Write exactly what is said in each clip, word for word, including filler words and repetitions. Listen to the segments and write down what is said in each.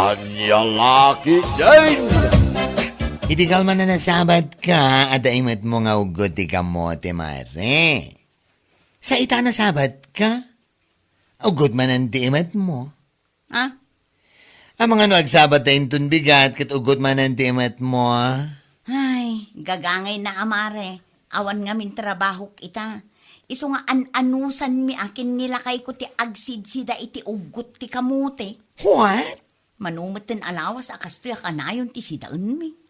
Ania la ketdin? Idi kalman a nasabat ka, adda imetmo nga uggot ti kamote, mare. Sa ita a nasabat ka, uggot manen ti imetmo. Ha? Amangan no agsabat ta inton bigat ket uggot manen ti imetmo. Ay, gagangayna a mare. Awan ngamin trabahok ita. Isu nga an-anusanmi a ken ni lakayko ti agsidsida iti uggot ti kamote. What? Mano metten a lawas a kastoy a kanayon ti sidaenmi.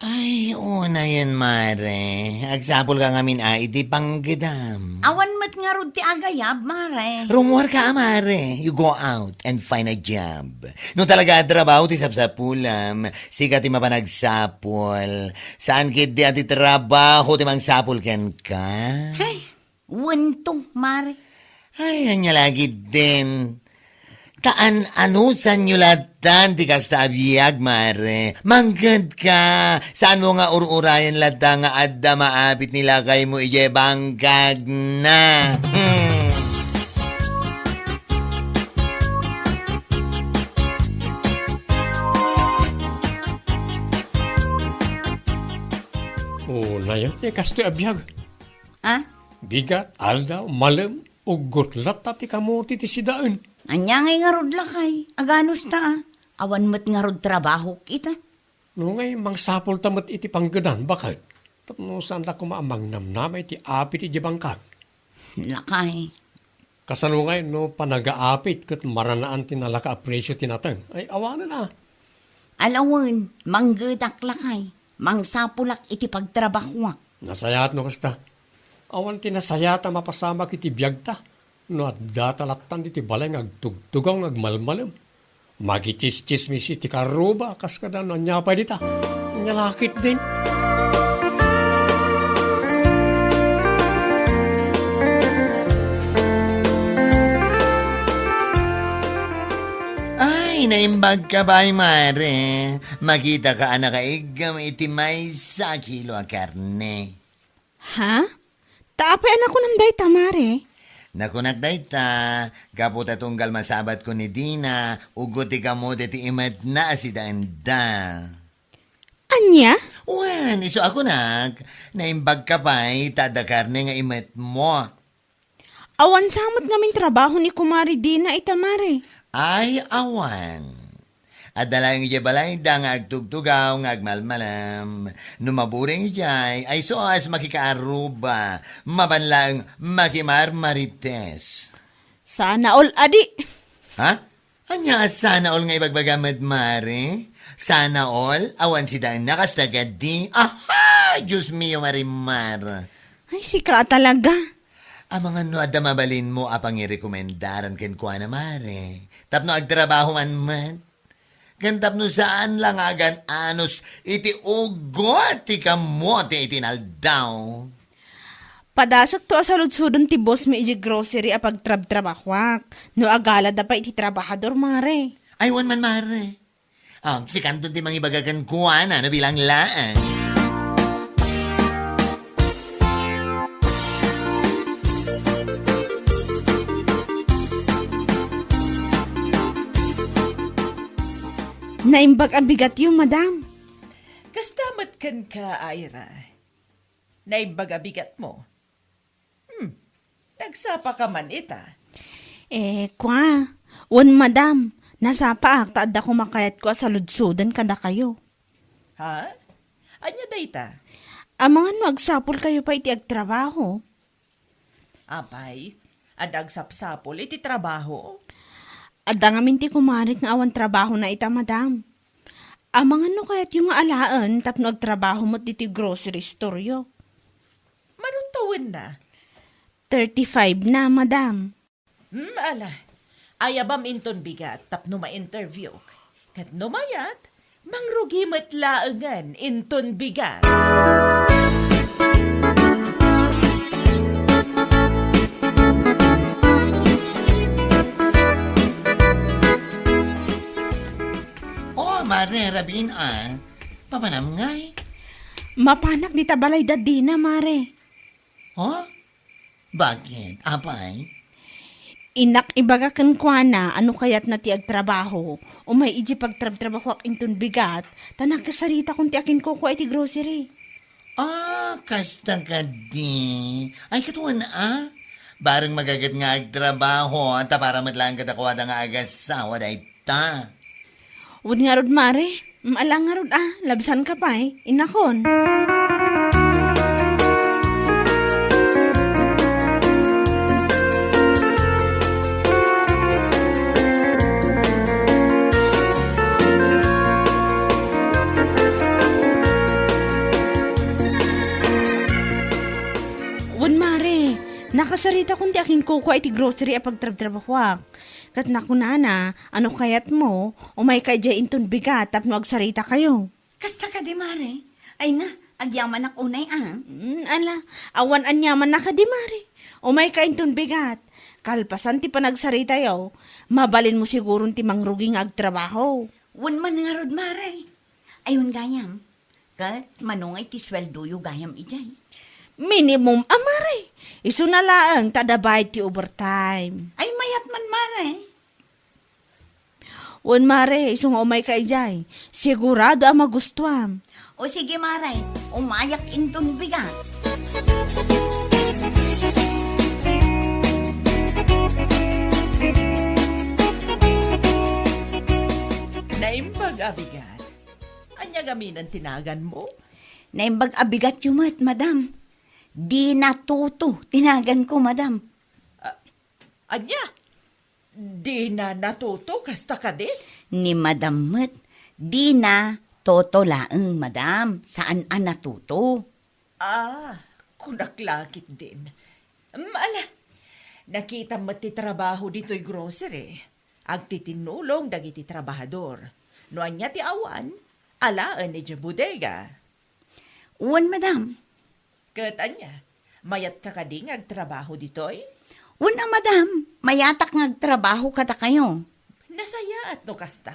Ay, unayen, mare. Agsapulka ngamin a iti panggedam. Awan met ngarud ti agayab, mare. Rummuarka a, mare. You go out and find a job. No talaga a trabaho ti sapsapulam, sika ti mapanagsapul. Saan ketdi a ti trabaho ti mangsapul kenka? Ay, wento, mare. Ay, ania la ketdin. Ta an-anusanyo lattan ti kasta a biag, mare. Mangngegka. Saanmo nga ur-urayen latta nga adda maapit ni lakaymo idiay bangkagna. Hmm. O, nayon, ti kastoy a biag. Ah? Bigat, aldaw, malem, uggot latta ti kamote ti sidaen. Ania ngay ngarud lakay? Aganusta a? Awan met ngarud trabahok ita. No ngay, mangsapulta met iti panggedan, baket. Tapno saanta koma a mangnamnama iti apit iti bangkag. Lakay. Kasano ngay no panagaapit ket maranaan ti nalaka a presio ti nateng? Ay, awanen a. Alawen, manggedak lakay. Mangsapulak iti pagtrabahoak. Nasayaat no kasta. Awan ti nasayaat a mapasamak iti biagta no addata lattan ditoy balay nga agtugtugaw nga agmalmalem. Makitsismis iti karuba, kas kada no ania pay dita. Ania la ketdin. Ay, naimbag ka pay, mare. Makita ka a nakaiggem iti maysa a kilo a karne. Ha? Ta apay a nakunam dayta, mare? Nakunak dayta, gapu ta tunggal masabatko ni Dina, uggot ti kamote ti imetna a sidaenda. Ania? Wen, isu a kunak, naimbag ka pay, ta adda karne nga imetmo. Awan sa met ngamin trabaho ni Kumare Dina ita, mare. Ay, awan. Adda laeng idiay balayda nga agtugtugaw nga agmalmalem. No maburing idiay, ay isu a makikaaruba, mapan laeng makimarmarites. Sana all adi. Ha? Ania a sana all nga ibagbaga met, mare? Sana all? Awan sidaenna kasta ketdi? Aha! Dios mio, Marimar! Ay, sika a talaga. Amangan no adda mabalinmo a pangirekomendaran kenkuana, mare. Tapno agtrabaho man met. Ken tapno saan la nga agan-anos iti uggot ti kamote iti inaldaw. Padasekto a saludsodon ti boss mi idiay grocery a pagtrabtrabahoak. No agalada pay iti trabahador, mare. Ay, wen man, mare. Ah, sikanton ti mangibaga kenkuana no bilang laeng. Naimbag a bigatyo, madam. Kasta met kenka, Ira. Naimbag a bigatmo. Hmm, nagsapa ka man ita? Eh, kwa, wen, madam, nasapaak ta adda koma kayatko a saludsoden kadakayo. Ha? Ania dayta? Amangan no agsapulkayo pay iti agtrabaho. Apay, adda agsapsapul iti trabaho? Adda ngamin ti kumarek nga awan trabahona ita, madam. Amangan no kayatyo nga alaen tapno agtrabaho met ditoy grocery storeyo. Mano tawenna? Thirty-five na, madam. Hmm, ala. Ayabam inton bigat tapno ma-interviewk. Ket no mayat, mangrugi met laengen inton bigat. Oh, Mare Rabin, ah. Mapanam ngay? Mapanak dita balay da Dina, Mare. Oh? Bakit? Apay? Innak ibaga kenkuana a no kayatna ti agtrabaho, umay idiay pagtrabtrabahoak inton bigat, ta nakasaritakon ti akinkukua iti grocery. Ah, kasta kadi. Ay, katuan, ah. Bareng magaget nga agtrabaho, ta para met laeng kadakuada nga agasawa dayta. Wen ngarud, mare, mm, ala ngarud, ah, labsanka pay, innakon. Wen, mare, nakasaritakon ti akinkukua iti grocery a pagtrabtrabahoak. Ket nakunana a no kayatmo, umayka idiay inton bigat tapno agsaritakayo. Kasta kadi, mare? Ay na, agyamanak unay, ah. Mm, ala, awan aniamanna kadi, mare. Umayka inton bigat. Kalpasan ti panagsaritayo, mabalinmo siguron ti mangrugi nga agtrabaho. Wen man ngarud, mare. Ay, wen gayam. Ket mano nga iti sueldoyo gayam idiay? Minimum a, mare. Isuna laeng ta adda bayad ti overtime. Ay, mayat man, mare. Wen, mare, isu nga umayka idiay. Sigurado a magustuam. O sige, mare, umayak inton bigat. Naimbag a bigat. Ania ngamin ti naganmo? Naimbag a bigatyo met, madam. Dina Toto ti naganko, madam. Ah, ania? Dina Toto, kasta kadi? Ni madam met, Dina Toto laeng, madam. Saan a Natuto. Ah, kunak la ketdin. Mm, ala, nakitam met ti trabaho ditoy grocery. Agtitinnulong dagiti trabahador. No ania ti awan, alaen idiay bodega. Wen, madam. Ket ania, mayatka kadi nga agtrabaho ditoy? Wen a, madam, mayatak nga agtrabaho kadakayo. Nasayaat no kasta.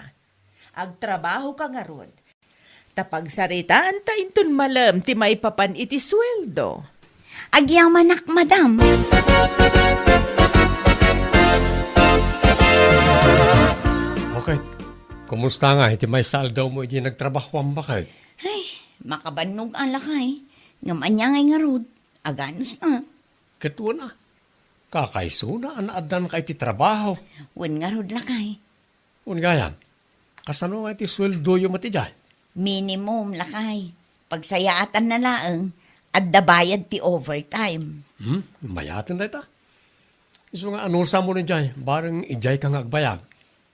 Agtrabahoka ngarud. Ta pagsaritaanta inton malem ti maipapan iti sueldo. Agyamanak, madam. Okay. Kumusta nga iti maysa aldawmo iti nagtrabahoam, baket? Ay, makabannog a, lakay. Ngem ania ngay ngarud? Aganus a. Ket wen a. Kakaisuna a naaddanka iti trabaho. Wen ngarud, lakay. Wen gayam, kasano nga iti sueldoyo met idiay? Minimum, lakay. Pagsayaatanna laeng, adda bayad ti overtime. Hmm? Mayaten dayta. Isu nga anusamon idiay, bareng idiayka nga agbayag.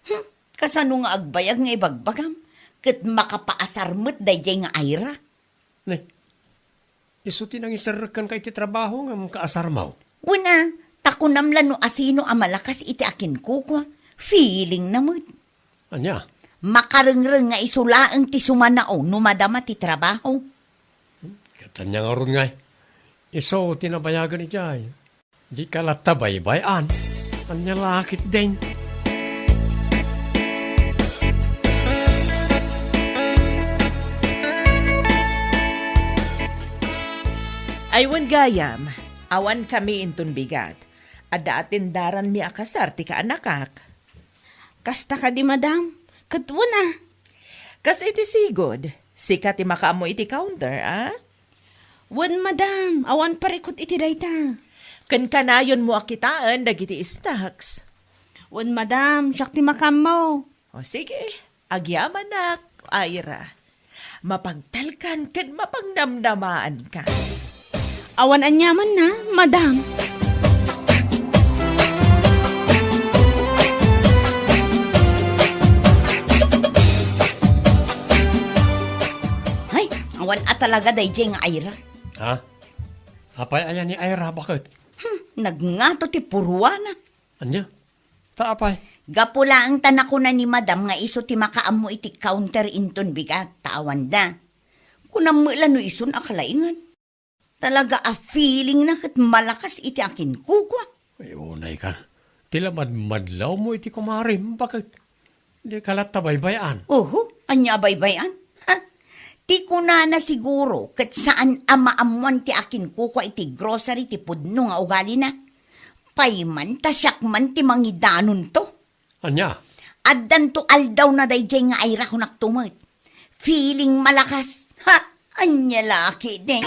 Hmm? Kasano nga agbayag nga ibagbagam? Ket makapaasar met daydiay nga Ira. Ne, isu ti nangiserrek kenka iti trabaho ngem kaasarmo? Wen a, ta kunam la no asino a malakas iti akinkukua, feelingna met. Ania? Makarengreng nga isu laeng ti sumanao no madama ti trabaho. Ket ania ngarud ngay? Isu ti nabayagan idiay. Dika latta baybay-an. Ania la ketdin? Ay wen gayam, awankami inton bigat. Adda atendaranmi a kasar ti kaanakak. Kasta kadi, madam? Ket wen a. Kas iti sigud, sika ti makaammo iti counter, a? Wen, madam, awan parikut iti dayta. Ken kanayonmo a kitaen dagiti stocks. Wen, madam, siak ti makaammo. O sige, agyamanak, Ira. Mapagtalkan ken mapangnamnamaanka. Awan aniamanna, madam. Ay, awan a talaga daydiay nga Ira. Ha? Apay aya ni Ira, baket? Hmm, nagngato ti puruana. Ania? Ta apay? Gapu laeng ta nakuna ni madam nga isu ti makaammo iti counter inton bigat, ta awanda. Kunam met la no isun a kalaingan. Talaga a feelingna ket malakas iti akinkukua. Ay, unay ka. Ti la madmadlawmo iti kumarim, baket? Dika latta baybay-an. Oho, ania a baybay-an? Ha? Ti kunana siguro ket saan a maammoan ti akinkukua iti grocery ti pudno nga ugalina. pay man ta siak man ti mangidanonto. Ania? Addanto aldawna daydiay nga Ira, kunakto met. Feeling malakas. Ha! Ania la ketdin.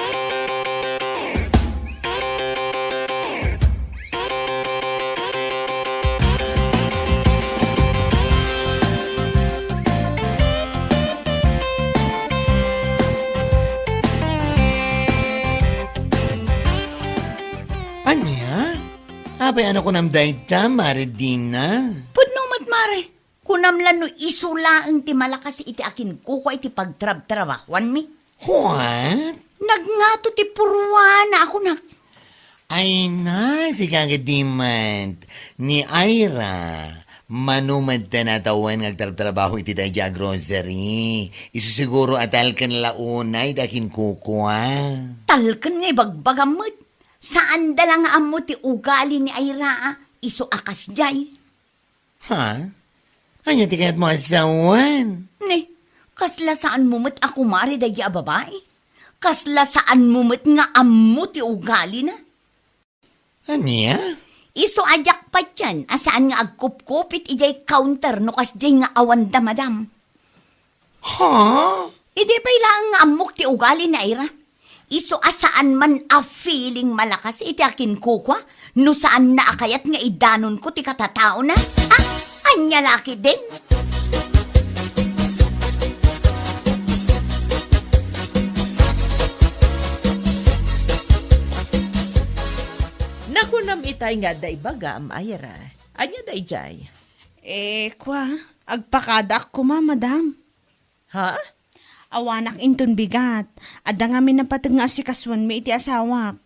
Ania? Apay, ania kunam dayta, Mare Dina? Pudno met, Mare. Kunam la no isu laeng ti malakas iti akinkukua iti pagtrabtrabahuanmi. What? Nagngato ti purwana a kunak. Ay na, sika ketdi met. Ni Ira, mano met ta natawen nga agtrabtrabaho iti daydiay a grocery. Isu siguro a talken la unay ti akinkukua. Talken nga ibagbagam met. Saanda la nga ammo ti ugali ni Ira a isu a kasdiay. Ha? Ania ti kayatmo a sawen? Ni, kasla saanmo met a kumare daydiay a babai? Kasla saanmo met nga ammo ti ugalina? Ania? Isu a diak patien a saan nga agkupkupit idiay counter no kasdiay nga awanda, madam. Ha? Idi pay laeng nga ammok ti ugali ni Ira. Isu a saan man a feeling malakas iti akinkukua no saanna a kayat nga idanonko ti katataona. Ah, ania la ketdin? Nakunam itay nga adda ibagam, Ira. Ania daydiay? Eh, kua, agpakadaak koma, madam. Ha? Awanak inton bigat. Adda ngamin napateg nga asikasuenmi iti asawak.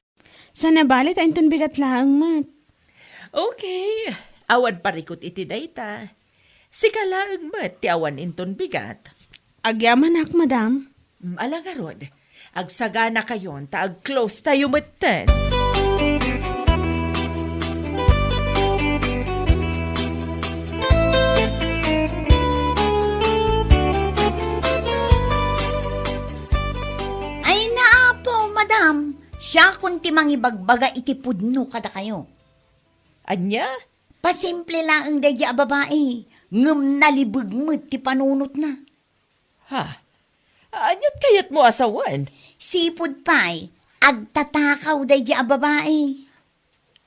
Saan a bale ta inton bigat laeng met. Okay. Awan parikut iti dayta. Sika laeng met ti awan inton bigat. Agyamanak, madam. Mm, ala ngarud. Agsaganakayon ta ag-close tayo metten. Ay, naapo, madam. Siakon ti mangibagbaga iti pudno kadakayo. Ania? Pasimple laeng daydiay a babai, ngem nalibeg met ti panunotna. Ha? Aniat kayatmo a sawen? Sipud pay, agtatakaw daydiay a babai.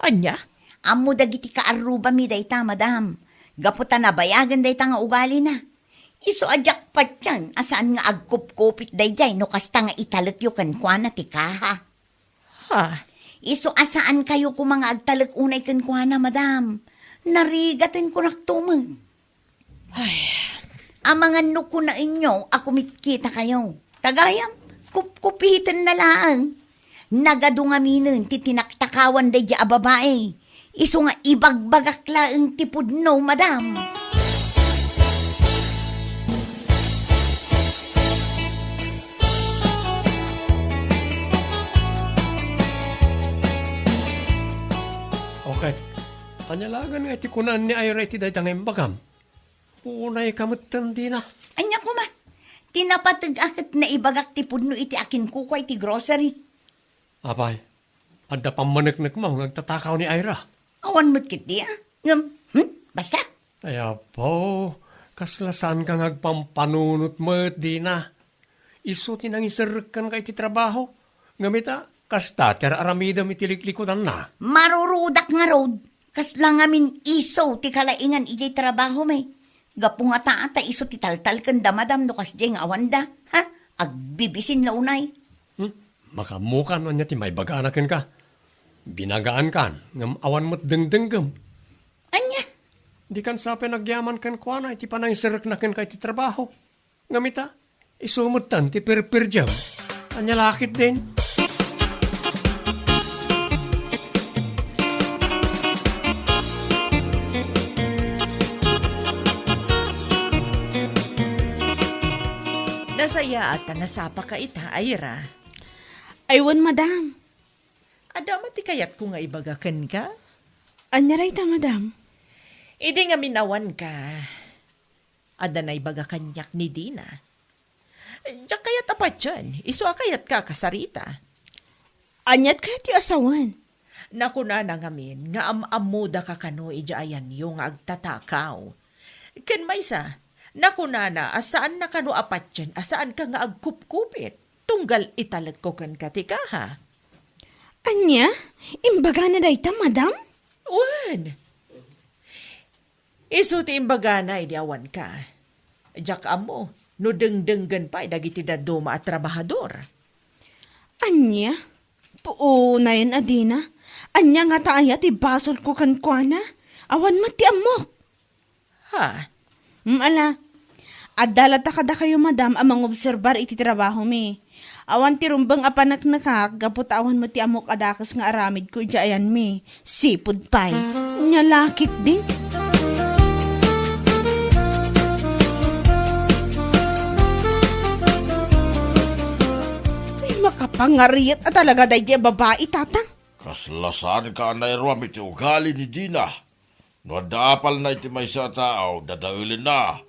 Ania? Ammo dagiti kaarrubami dayta, madam. Gapu ta nabayagen dayta nga ugalina. Isu a diak patien a saan nga agkupkupit daydiay no kasta nga italekyo kenkuana ti kaha. Ha? Isu a saankayo koma nga agtalek unay kenkuana, madam. Narigaten kunakto met. Ay. Amangan no kunaenyo a kumitkitakayo. Ta gayam, kupkupiten na laeng. Nagadu ngaminen ti tinaktakawan daydiay a babai. Isu nga ibagbagak laeng ti pudno, madam. Okay. Ania laengen nga iti kunaan ni Ira iti dayta nga imbagam? Unay ka metten dina. Ania koma? Ti napateg a ket naibagak ti pudno iti akinkukua iti grocery. Apay, adda pammaneknekmo nga agtatakaw ni Ira? Awan met ketdi, a. Ngem, hmm? Basta? Ay, apo, kasla saanka nga agpampanunot met dina. Isu ti nangiserrek kenka iti trabaho. Ngem ita, kasta ti ar-aramidem iti liklikudanna. Marurudak ngarud. Kasla ngamin isu ti kalaingan idiay trabahomi. Gapu ngata ta isu ti taltalkenda, madam, no kasdiay nga awanda. Ha? Agbibisin la unay. Hmm? Makaammokan ania ti maibagana kenka. Binagaankan, ngem awan met dengdenggem. Ania? Dikan sa pay nagyaman kenkuana iti panangiserrekna kenka iti trabaho. Ngem ita, isu metten ti pirpirdiam. Ania la ketdin? Nasayaat ta nasapaka ita, Ira. Ay, wen, madam. Adda met ti kayatko nga ibaga kenka? Ania dayta, madam? Idi ngamin awanka, adda naibaga kaniak ni Dina. Diak kayat a patien, isu a kayatka a kasarita. Aniat kayat ti a sawen? Nakunana ngamin nga am-ammodaka kano idiay ayanyo nga agtatakaw. Ken maysa, nakunana a saanna kano a patien a saanka nga agkupkupit, tunggal italekko kenka ti kaha. Ania? Imbagana dayta, madam? Wen. Isu ti imbagana idi awanka. Diak ammo no dengdenggen pay dagiti dadduma a trabahador. Ania? Puonayen a dina. Ania ngata aya ti basolko kenkuana? Awan met ti ammok. Ha? Mm, ala. Adda latta kadakayo, madam, a mangobserbar iti trabahomi. Awan ti rumbeng a paneknekak gapu ta awan met ti ammok a dakes nga aramidko idiay ayanmi. Sipud pay. Nia la ketdin. Ay, makapangariat a talaga daydiay a babai, tatang. Kasla saanka a nairuam iti ugali ni Dina. No adda apalna iti maysa a tao, dadaelenna.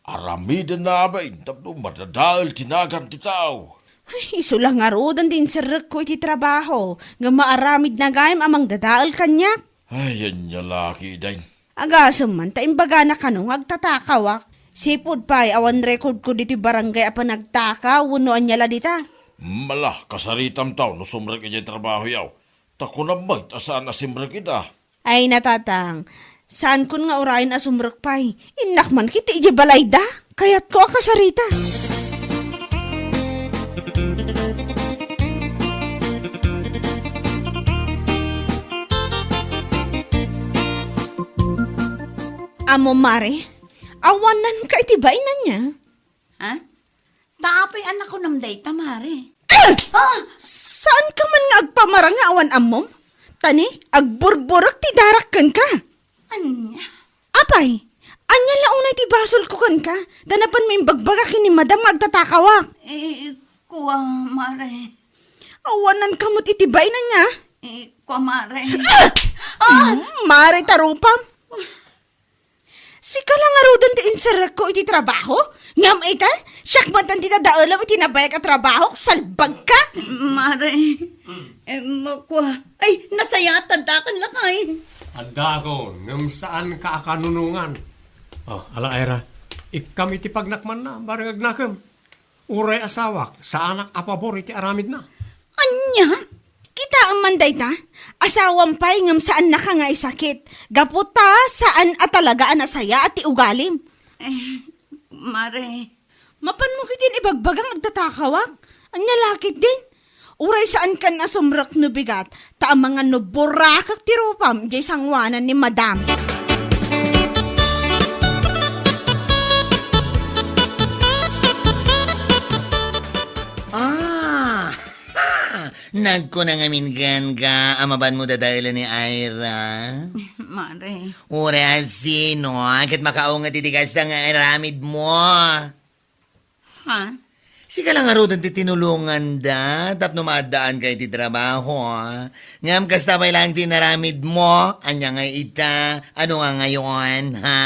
Aramidenna amin tapno madadael ti nagan ti tao. Ay, isu la ngaruden ti inserrekko iti trabaho, ngem maaramidna gayam a mangdadael kaniak. Ay, ania la ketdin. Agasem man ta imbagana kano nga agtatakawak. Sipud pay, awan recordko ditoy barangay a panagtakaw wenno ania la dita. Mala, kasaritam taw no sumrek idiay trabahoyo. Ta kunam met a saan a simrek ita. Ay, natatang, saankon nga urayen a sumrek pay. Innak man ketdi idiay balayda. Kayatko a kasarita. Ammom, mare, awananka iti bainanna. Ha? Ta apay a nakunam dayta, mare? Ah! Ah! Saanka man nga agpamarang nga awan ammom? Ta ni, agburburek ti darak kenka. Ania? Apay, ania la unay ti basolko kenka? Ta napanmo imbagbaga ken ni madam nga agtatakawak. Eh, kua, mare. Awananka met iti bainanna. Eh, kua, mare. Ah! Ah! Mm, mare ta rupam. Sika la ngaruden ti inserrekko iti trabaho? Ngem ita, siak met ti dadaelem iti nabayag a trabahok, salbagka! Mare, eh, makua, ay, nasayaat, addakan lakay. Addakon, ngem saanka a kanunongan. Oh, ala, Ira, ikkam iti pagnakmanna, bareng agnakem. Uray asawak, saanak a pabor iti aramidna. Ania? Kitaem man dayta? Asawam pay ngem saannaka nga isakit. Gapu ta saan a talaga a nasayaat ti ugalim. Eh, mare. Mapanmo ketdin ibagbagang agtatakawak? Ania la ketdin? Uray saankan a sumrek no bigat, ta amangan no burakek ti rupam idiay sangoanan ni madam. Ah! Nagkuna ngamin kenka a mapanmo dadaelen ni Ira. Mare. Uray a sino, ket makaunget iti kasta nga aramidmo. Ha? Sika la ngaruden ti tinulonganda tapno maaddaanka iti trabaho, ah. Ngem kasta pay laeng ti inaramidmo, ania nga ita, ano nga ngayon, ha?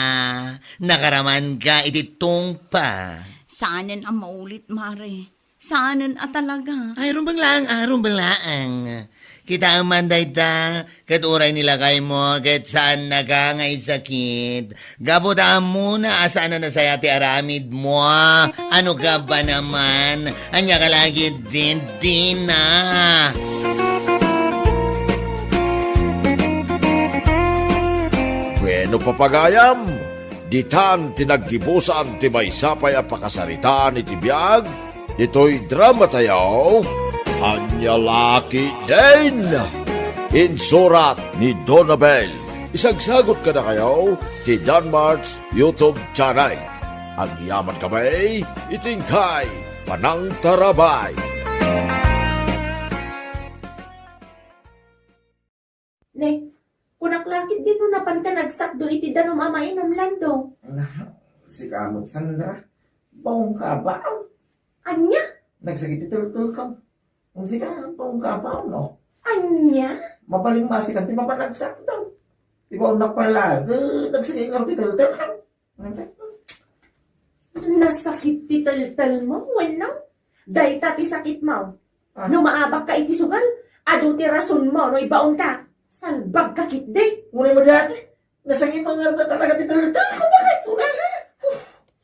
Nakaramanka iti tungpa. Saanen a maulit, mare. Saanen a talaga. Ay, rumbeng laeng, ah, rumbeng laeng. Kitaem man dayta, ket uray ni lakaymo, ket saannaka nga isakit. Gapu ta ammona a saan a nasayaat ti aramidmo. Ano ka ba naman? Ania ka la ketdin, Dina? Bueno, papagayam, ditan ti naggibusan ti maysa pay a pakasaritaan iti biag ditoy dramatayo, Ania la ketdin! Insurat ni Donabel. Isagsagut kadakayo ti Danmart's YouTube channel. Agyaman kami iti inkay panangtarabay. Ne, kunak la ketdin no napanka nagsakdo iti danum a mainum, Lando. Ala, sika met, Sandra. Baonka a baon. Ania? Nagsakit ti teltelkam. Ngem sika, baonka a baon, no? Ania? Mabalin masikan ti mapan nagsakdo. Ti baonnak pay laeng, nagsakit ngarud ti teltelkam. Nasakit ti teltelmo, wenno? Dayta ti sakitmo. Ah. No maabakka iti sugal, adu ti rasonmo no ibaonka. Salbag ka ketdi. Unay mo dati. Nasakit man nga talaga ti teltelko, bakit? Unay.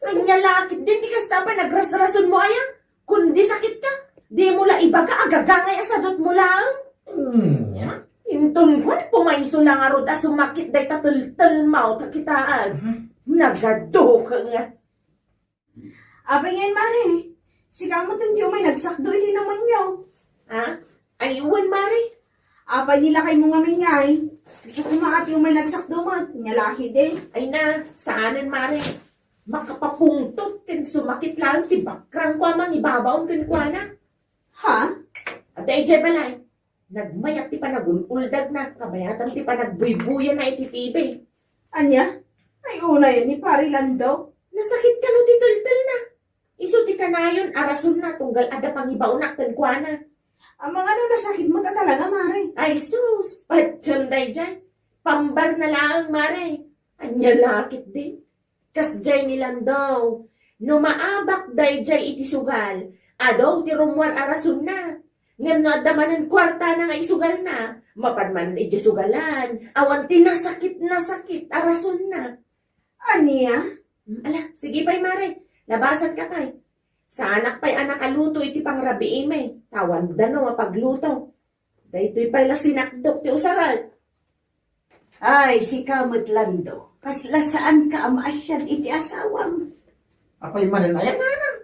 Ania la ketdi ti kasta a panagrasrasonmo aya? Kundi sakit ka, dimo la ibaga a gagangay a sadutmo laeng. Ania? Inton kuan, pumayso la ngarud a sumakit dayta teltelmo, ta kitaan. Mhm. Nagaduka nga. Apay ngamin, Mare? Sika met ti umay nagsakdo iti inumenyo. Ha? Ay, wen, Mare. Apay ni lakaymo ngamin ngay? Isu koma ti umay nagsakdo met, nia la ketdi. Ay na, saanen, Mare. Makapapungtot ken sumakit laeng ti bakrangko a mangibabaon kenkuana. Ha? Adda idiay balay. Nagmayat ti panagul-uldagna, kabayatan ti panagbuybuyana iti T V. Ania? Ay, unayen ni Pari Lando. Nasakit kano ti teltelna. Isu ti kanayon a rasonna tunggal adda pangibaonak kenkuana. Amangan no nasakit met a talaga, Mare. Ay, sus! Patyon daydiay. Pambarna laeng, Mare. Ania la ketdi. Kasdiay ni Lando, no maabak daydiay iti sugal, adu ti rummuar a rasonna. Ngem no adda manen kuartana nga isugalna, mapan manen idiay sugalan, awan ti nasakit-nasakit a rasonna. Ania? Hmm, ala, sige pay, Mare. Labasanka pay. Saanak pay a nakaluto iti pangrabiimi, ta awan dano a pagluto. Daytoy pay la sinakdok ti usarek. Ay, sika met, Lando, kasla saanka a maasian iti asawam. Apay manen aya, nanang?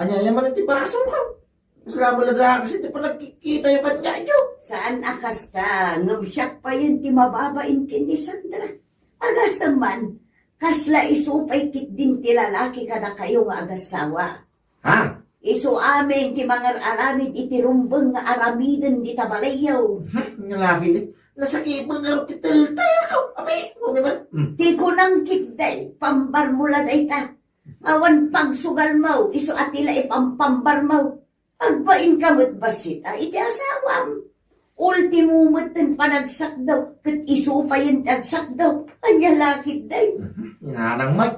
Ania aya manen ti basolko? Kasla met la dakes iti panagkitkitayo kaniayo. Saan a kasta, ngem siak payen ti mababain ken ni Sandra. Agasem man, kasla isu pay ketdin ti lalaki kadakayo nga agassawa. Ha? Isu amin ti mangar-aramid iti rumbeng nga aramiden dita balayyo. Hmm, nga laki ni. Nasakitan ngarud ti teltelko. Apay, mo naman. Hmm. Ti kunam ketdi, pambarmo la dayta. Awan pagsugalmo, isu a ti la ipampambarmo. Agbainka met bassit a iti asawam. Ultimo met ti panagsakdo, ket isu payen ti agsakdo. Ania la ketdi. Mhm. Inanang met.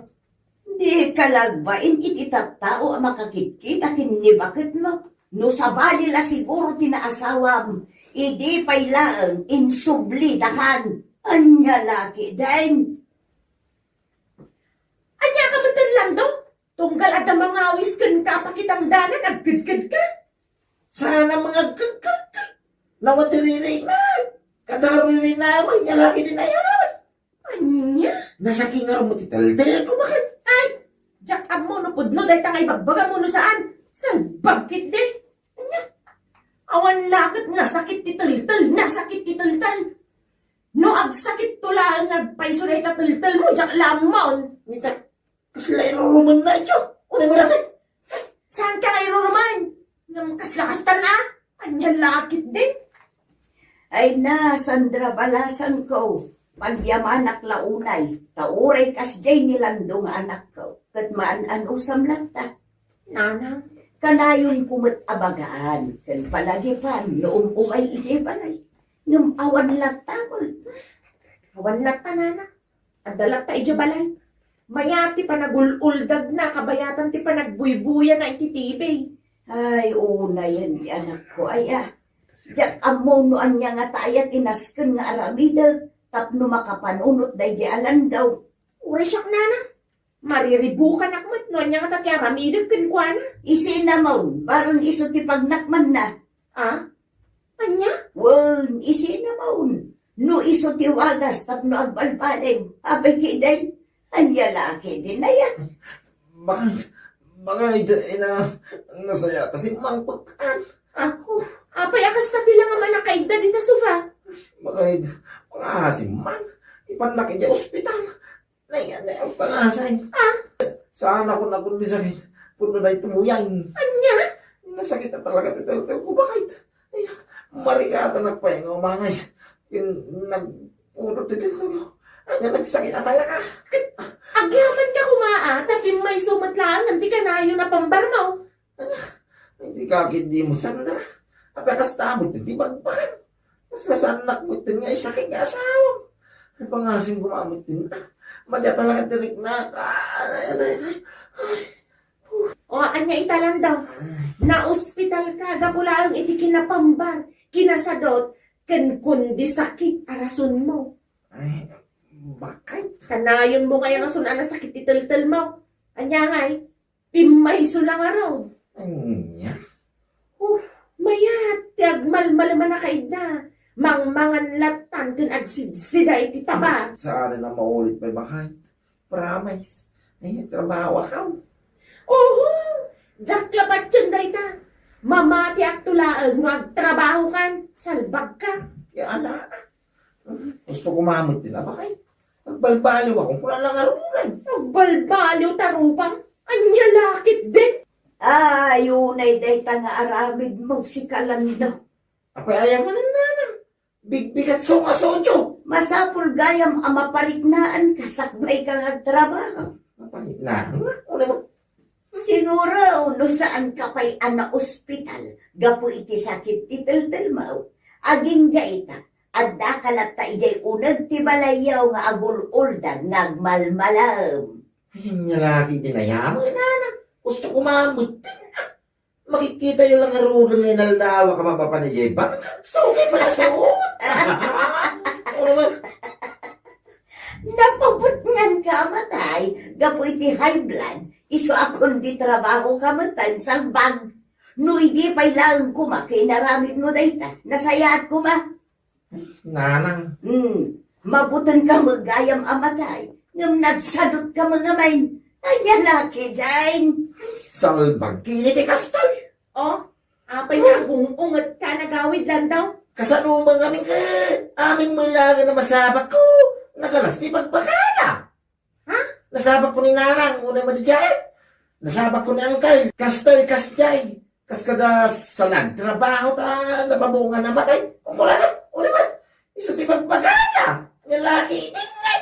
Dika la agbain iti tattao a makakitkita ken ni baketmo. No sabali la siguro ti naasawam, idi pay laeng insubli dakan. Ania la ketdin? Ania ka met, Lando? Tunggal adda mangawis kenka a pakitangdanan, agkedkedka? Saan a mangagkedkedka? Nawan ti ririna. Kada ririna, ania la ketdin aya. Ania? Nasakit ngarud ti teltelko, bakit? Ay, diak ammo no pudno dayta nga ibagbagam wenno saan. Salbag ketdi. Ania? Awan la ket nasakit ti teltel, nasakit ti teltel. No agsakitto laeng nga agpayso dayta teltelmo, diak la ammon. Nita, kasla irurumenna, Diyo. Unay mo dati. Saanka nga irurumen? Ngem kasla kastan a? Ania la ketdin? Ay na, Sandra, balasanko. Pagyamanak la unay, ta uray kasdiay ni Lando nga anakko, ket maan-anusam latta. Nanang? Kanayonko met a bagaan, ken palagipan no um-umay idiay balay. Ngem awan latta met. Awan latta, Nanang. Adda latta idiay balay. Mayat ti panagul-uldagna, kabayatan ti panagbuybuyana iti T V. Ay, unayen ti anakko, aya. Diak ammo no ania ngata aya ti nasken nga aramidek tapno makapanunot daydiay a Lando. Uray siak, Nanang. Mariribukanak met no ania ngata ti aramidek kenkuana. Isinamon, bareng isu ti pagnakmanna. Ah? Ania? Wen, isinamon. No isu ti wagas tapno agbalbaliw, apay ketdin? Ania la ketdin aya? Baka, baka ida, ina, nasaya kasi mangpagkaan. Ah, oh, apay a kasta ti la nga manakaidda dita sofa? Baka ida, pangasim man. Ipannak idiay ospital. Nay, nay, ang pangasim. Ah? Saan ako nakundi sakit? Puno na ito muyang. Ania? Nasakit na talaga ti teltelko. Bakit? Ay, marikatan na pa yung umangas. Yung nagpuno ti teltelko. Ay, nagsakit na talaga. Agyaman ka kumaa, tapin may sumat lang, ang di ka na yun na pambarmaw. Ania, iti kakit di mo, Sandra. Apay kasta mo iti bagbakan. Mas lasannak mo iti nga isakit nga asawam. Ay, pangasim gumamit din. Madya talaga ti riknak. Ay, ay, ay, ay. O, ania ita lang daw. Naospital ka, gapu laeng iti kinapambar, kinasadot, ken kundi sakit a rasonmo. Ay, bakit? Kanayonmo nga irason a nasakit ti teltelmo. Ania ngay, pimmayso la ngarud. Ania? Huh, mayat ti agmalmalem a nakaidda. Mangmangan lattan ken agsidsida iti taba. Saan a maulit pay bakit? Promise. Ay, trabaho ako. Oho! Diak labaten dayta. Mamatiakto laeng no agtrabahokan. Salbagka. Ya, ala. Gusto ko mamit din, abakay. Nagbalbaliw ako. Kung lang arugan. Nagbalbaliw ta rupam. Ania la ketdin? Ay, unay dayta nga aramidmo, sika Lando. Apay, ayaw man, nanang. Bigbigat so nga sodyo. Masapul gayam a mapariknaanka sakbay ka nga agtrabaho. Mapariknaan? Ano ba? Siguro, no saan ka pay a naospital gapu iti sakit ti teltelmo, agingga ita, adda ka latta idiay uneg ti balayyo nga agul-uldag nga agmalmalem. Ay, ania la ketdin, nanang. Gusto ko mamit din, ah. Makikita yo lang nga rureng nga inaldawa ka mapapan idiay bangkak. So, okay pala, so. Ano naman? Napabutngan ka, Amatay, gapu iti high blood, isu a kundi trabaho ka met, salbag. No idi pay laeng koma ket inaramidmo dayta, nasayaat koma. Nanang. Hmm. Mabutenka met gayam, Amatay. Ngem nagsadutka met ngamin. Ania la ketdin? Salbag ket iti kastoy. Oh, apay nga agung-ungetka, nagawid, Lando? Kasano met ngamin ket amin met laeng a masabakko, nagalas ti bagbagana. Ha? Nasabakko ni Nanang, unay madi diay. Nasabakko ni Angkay, kastoy, kasdiay. Kas kada sa nagtrabaho ta nababungan a matay. Kung wala na, uli man. Isu ti bagbagana. Nga laki, ingay.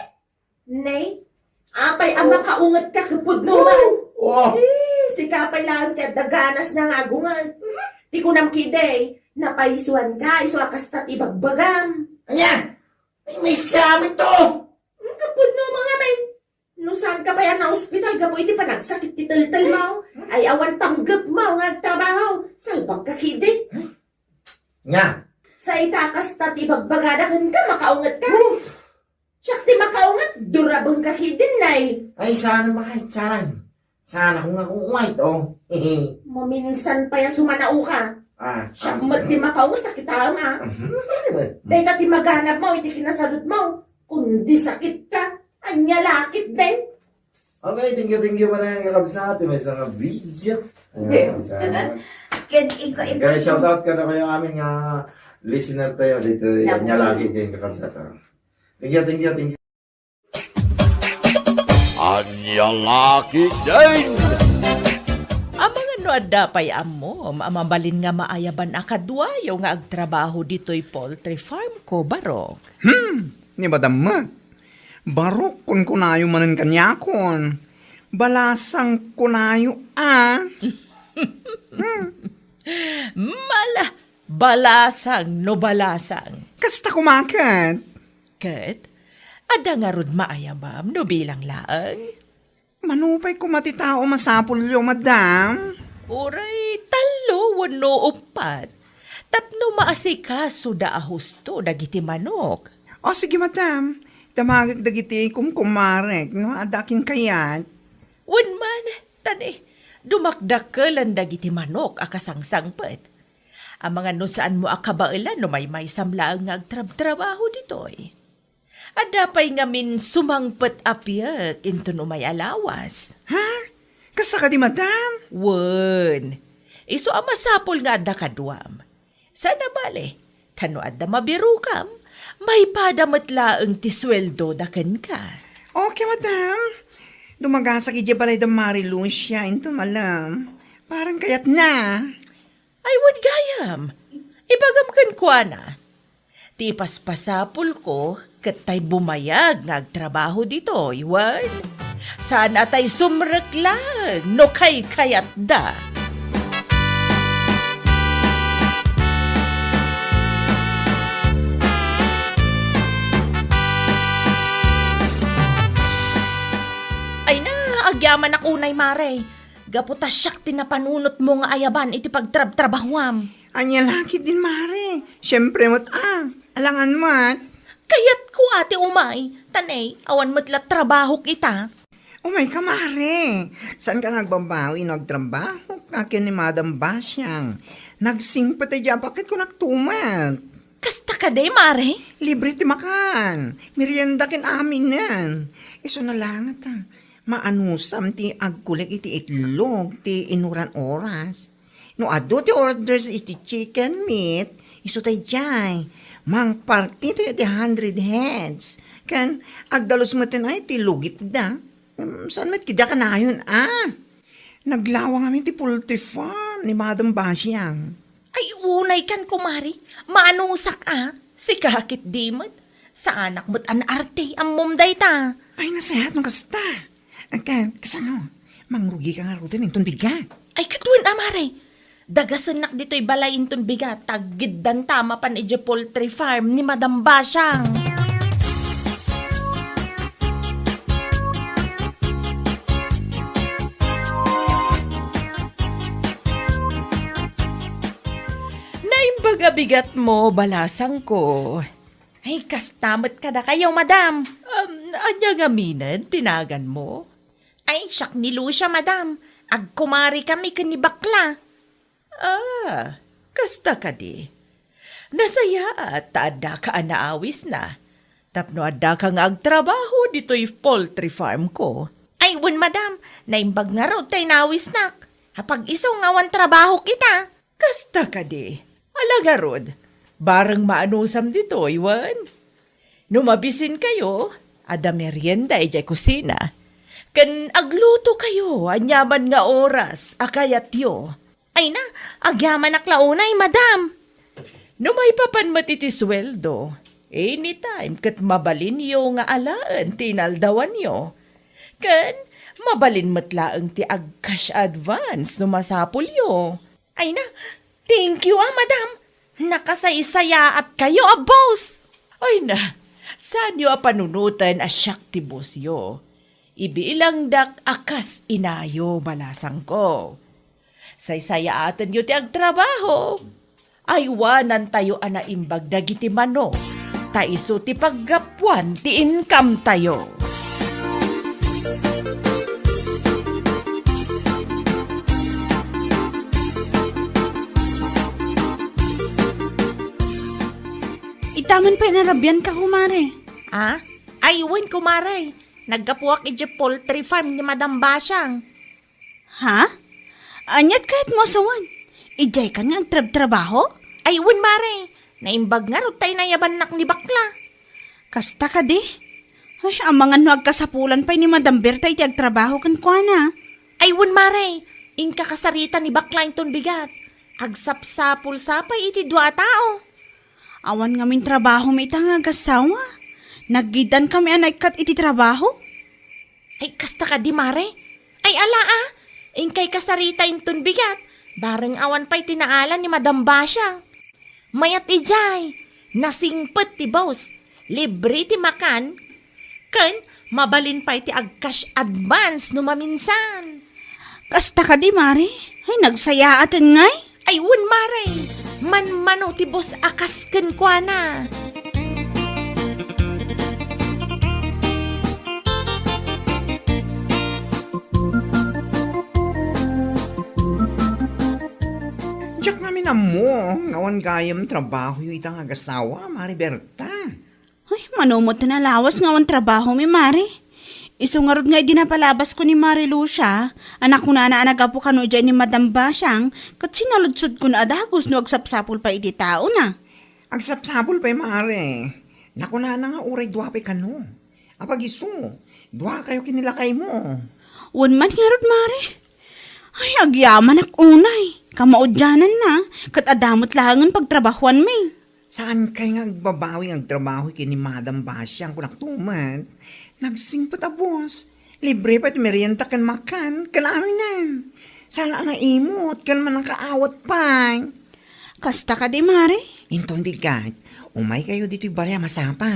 Nay, apay a makaungetka ket pudno man. Oh. Eh, sika pay laeng ti adda ganas nga agunget. Ti kunam ketdi, napaisuanka, isu a kasta ti bagbagam. Ania? Ay, may samin to. Hmm, kapudno mo ngamin. No saan ka pay a naospital gapu iti panagsakit ti teltelmo, ay awan panggepmo nga agtrabaho, salbagka ketdi. Nga. Sa ita kasta ti bagbagada kenka, makaungetka. Huh. Siak ti makaunget, durabengka ketdin, nay. Ay, saan ba kay, saan? Saan ako nga kukuwait, oh. Maminsan pay a sumanaoka. Ah, siak ah, met ti makaunget, ta kitaem, ah. Mhm. Dayta ti maganabmo iti kinasadutmo. Kundi sakitka, ania la ketdin? Okay, thank you, thank you, manang kakabsat. May isang video. Ayan, okay. Kakabsat. Ken iko, iko. Guys, shout out kada kayo amin nga listener tayo dito. Naku. Ania la ketdin, kakabsat, ah. Thank you, thank you, thank you. Ania la ketdin? Amangan no adda pay ammom a mabalin nga maayaban a kaduayo nga agtrabaho ditoy poultry farm ko, Barok. Hmm, ni Madam met. Barok, kunkunayo manen kaniakon. Balasang kunayo, ah. Hmm. Mala, balasang no balasang. Kasta koma ket. Ket, adda ngarud maayabam no bilang laeng? Mano pay koma ti tao masapulyo, madam? Uray, tallo wenno uppat. Tapno maasikasoda a husto dagiti manok. O, sige, madam. Damagek dagiti kumkumarek, no? Adda kin kayat. Wen man, tani, dumakdakelen dagiti manok a kasangsangpet. Amangan no saanmo a kabaelan no maymaysam laeng nga agtrabtrabaho ditoy. Adda pay ngamin sumangpet a piek inton umay a lawas. Ha? Kasta kadi, madam? Wen. Isu a masapul nga adda kaduam. Saan a bale, ta no adda mabirokam, maipada met laeng ti sueldoda kenka. Okay, madam. Dumagasak idiay balay da Mari Lucia inton malem. Parang kayatna. Ay, wen gayam. Ibagam kenkuana. Ti ipaspasapulko ket tay bumayag nga agtrabaho ditoy, wen? Saan a tay sumrek laeng no kaykayatda. Ay na, agyamanak unay, Mare. Gapu ta siak ti napanunotmo nga ayaban iti pagtrabtrabahuam. Ania la ketdin, Mare? Siempre met, a, alangan met. Kayatko a ti umay, ta ne, awan met la trabahok ita. Umayka, Mare. Saanka nga agbabawi no agtrabahoka ken ni Madam Basiang? Nagsingpet daydiay a baket, kunak tumet. Kasta kadi, Mare? Libre ti makan, merienda ken aminen. Isuna laengen ta, maanusam ti agkulik iti itlog ti inuran oras. No adu ti orders iti chicken meat, isu daydiay, mangparti tayo ti hundred heads. Ken agdalus met ti lugitda. Mm, saan met kadi a kanayon, a? Naglawang amin ti poultry farm ni Madam Basiang. Ay, unay kan, kumare. Maanusak, a. Sika ketdi met. Saanak met a naarte, ammom dayta. Ay, nasayaat no kasta. Agka, kasano? Mangrugika ngaruden inton bigat. Ay, ket wen a, Mare. Dagasennak ditoy balay inton bigat, ta aggiddanta a mapan idiay poultry farm ni Madam Basiang. Naimbag a bigatmo, balasangko. Ay, kasta met kadakayo, Madam. Um, ania ngaminen ti naganmo? Ay, siak ni Lucia, Madam. Agkumarikami ken ni Bakla. Ah, kasta kadi. Nasayaat ta addaka a naawisna. Tapno addaka nga agtrabaho ditoy poultry farm ko. Ay, wen, Madam. Naimbag ngarud tay naawisnak. Apag-isu nga awan trabahok ita. Kasta kadi. Ala ngarud, bareng maanusam ditoy, wen? No mabisinkayo, adda merienda idiay kusina. Ken aglutokayo aniaman nga oras a kayatyo. Ay na, agyamanak la unay, Madam. No maipapan met iti sueldo, anytime ket mabalinyo nga alaen ti inaldawanyo. Ken mabalin met laeng ti ag-cash advance no masapulyo. Ay na, thank you, a, Madam. Nakasaysayaatkayo a boss. Ay na, saanyo a panunoten a siak ti bossyo. Ibilangdak a kas inayo, balasangko. Saysayaatenyo ti agtrabaho. Aywanantayo a naimbag dagiti manok, ta isu ti paggapuan ti income-tayo. Ita man pay narabianka, kumare. Ah? Ay, wen, kumare. Naggapuak idiay poultry farm ni Madam Basiang. Ha? Aniat kayatmo a sawen? Idiay kan nga agtrabtrabaho? Ay, wen, mare. Naimbag ngarud ta inayabannak ni Bakla. Kasta kadi? Ay, amangan no agkasapulan pay ni Madam Berta iti agtrabaho kenkuana. Ay, wen, mare. Inka kasarita ni Bakla inton bigat. Agsapsapul sa pay iti dua a tao. Awan ngamin trabahom ita nga agasawa. Naggidankami a naikkat iti trabaho. Ay, kasta kadi, mare? Ay, ala, a. Inkay kasarita inton bigat. Bareng awan pay ti naala ni Madam Basiang. Mayat idiay, nasingpet ti boss. Libre ti makan. Ken, mabalin pay ti ag-cash advance no maminsan. Kasta kadi, mare? Ay, nagsayaaten ngay? Ay, wen, mare. Manmano ti boss a kas kenkuana. Diak ngamin ammo nga awan gayam trabahoyo ita nga agasawa, Mare Berta. Ay, mano met ti nalawas nga awan trabahomi, mare. Isu ngarud nga idi napalabasko ni Mare Lucia, a nakunana a naggapu kano idiay ni Madam Basiang, ket sinaludsodkon a dagus no agsapsapul pay iti taona. Agsapsapul pay, mare. Nakunana nga uray dua pay kano. Apag-isu, duakayo ken ni lakaymo. Wen man ngarud, mare. Ay, agyamanak unay. Kamaudiananna, ket adda met laengen pagtrabahuanmi. Saankay nga agbabawi nga agtrabaho ken ni Madam Basiang, kunak tumet. Nagsingpet a boss. Libre pay ti merienda ken makan, ken aminen. Saan a naimot, ken mannakaawat pay. Kasta kadi, mare? Inton bigat, umaykayo ditoy balay a masapa.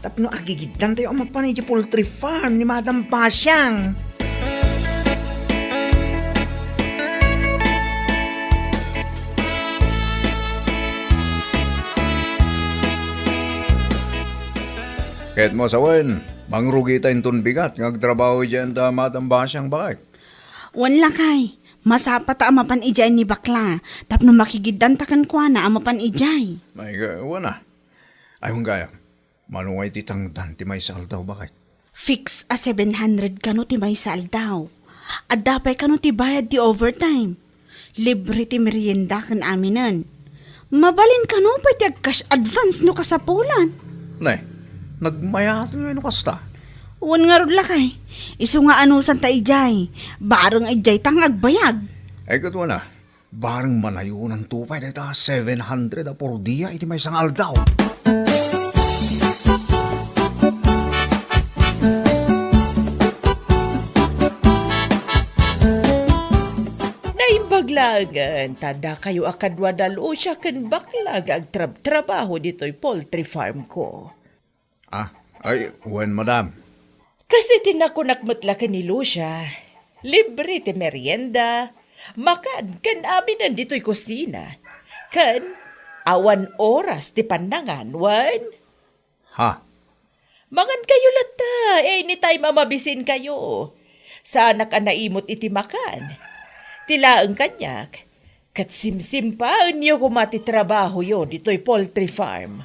Tapno agigiddantayo a mapan idiay poultry farm ni Madam Basiang. Ket mo sawen, mangrugita inton bigat nga agtrabaho idiay anda Madam Basiang, bakit? Wen, lakay, masapata a mapan idiay ni bakla tapno makigiddanta kenkuana a mapan idiay. Ay, ga-, wen a. Ay, wen gayam, mano nga iti tangdan ti maysa aldaw, bakit? Fix a seven hundred kano ti maysa aldaw. Adda pay kano ti bayad ti overtime. Libre ti merienda ken aminen. Mabalin kano pay ti ag-cash advance no kasapulan. Ne, nagmayaten ngay no kasta? Wen ngarud, lakay, isu nga anusanta idiay, bareng idiay ta nga agbayag. Ay, ket wen a, bareng manayonanto pay dayta seven hundred a por dia iti maysa nga aldaw. Naimbag laengen ta dakayo a kadua da Lucia ken bakla nga agtrabtrabaho ditoy poultry farm ko. Ah, ay, wen, madam. Kas iti nakunak met la ken ni Lucia, libre ti merienda, makan ken aminen ditoy kusina, ken awan oras ti pannangan, wen? Ha? Mangan kayo latta, anytime a mabisin kayo. Saanak a naimot iti makan. Ti laeng kaniak, ket simsimpaenyo koma ti trabahoyo ditoy poultry farm.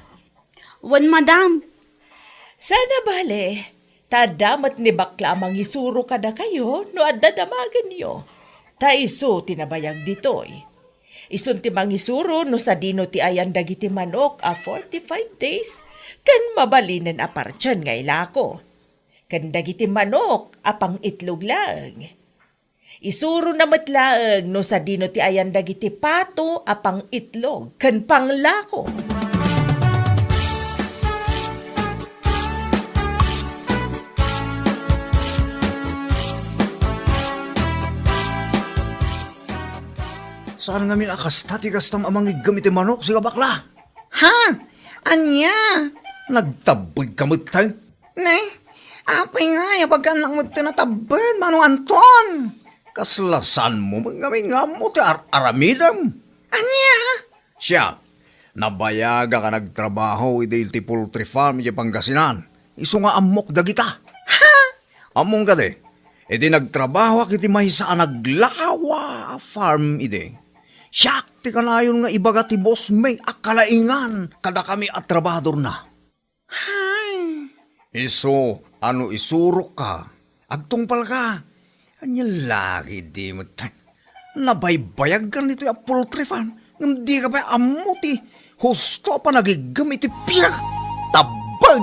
Wen, madam. Sana bale, ta adda met ni bakla a mangisuro kadakayo no adda damagenyo. Ta isu ti nabayag ditoy. Isun ti mangisuro no sadino ti ayan dagiti manok a forty-five days ken mabalinen a partian nga ilako, ken dagiti manok a pang-itlog laeng. Isurona met laeng no sadino ti ayan dagiti pato a pang-itlog ken panglako. Saan ngamin a kasta ti kastam a mangiggem iti manok, sika bakla? Ha? Ania? Nagtabbeg ka met, tay? Ne? Apay nga, ya bagannak met ti natabbeg, Manong Anton? Kasla saan mo met ngamin nga ammo ti ar-aramidem? Ania? Siak, nabayagak a nagtrabaho idi ti poultry farm iti Pangasinan. Isu nga ammok dagita. Ha? Ammom kadi, idi nagtrabahoak iti maysa a naglawa a farm idi, siak ti kanayon nga ibaga ti boss mi a kalaingan kadakami a trabahadorna. Hay. Isu a no isurokka, agtungpalka. Ania la ketdi met? Nabaybayagkan ditoy a poultry farm, ngem dika pay ammo ti husto a panagiggem iti pinakatabbeg.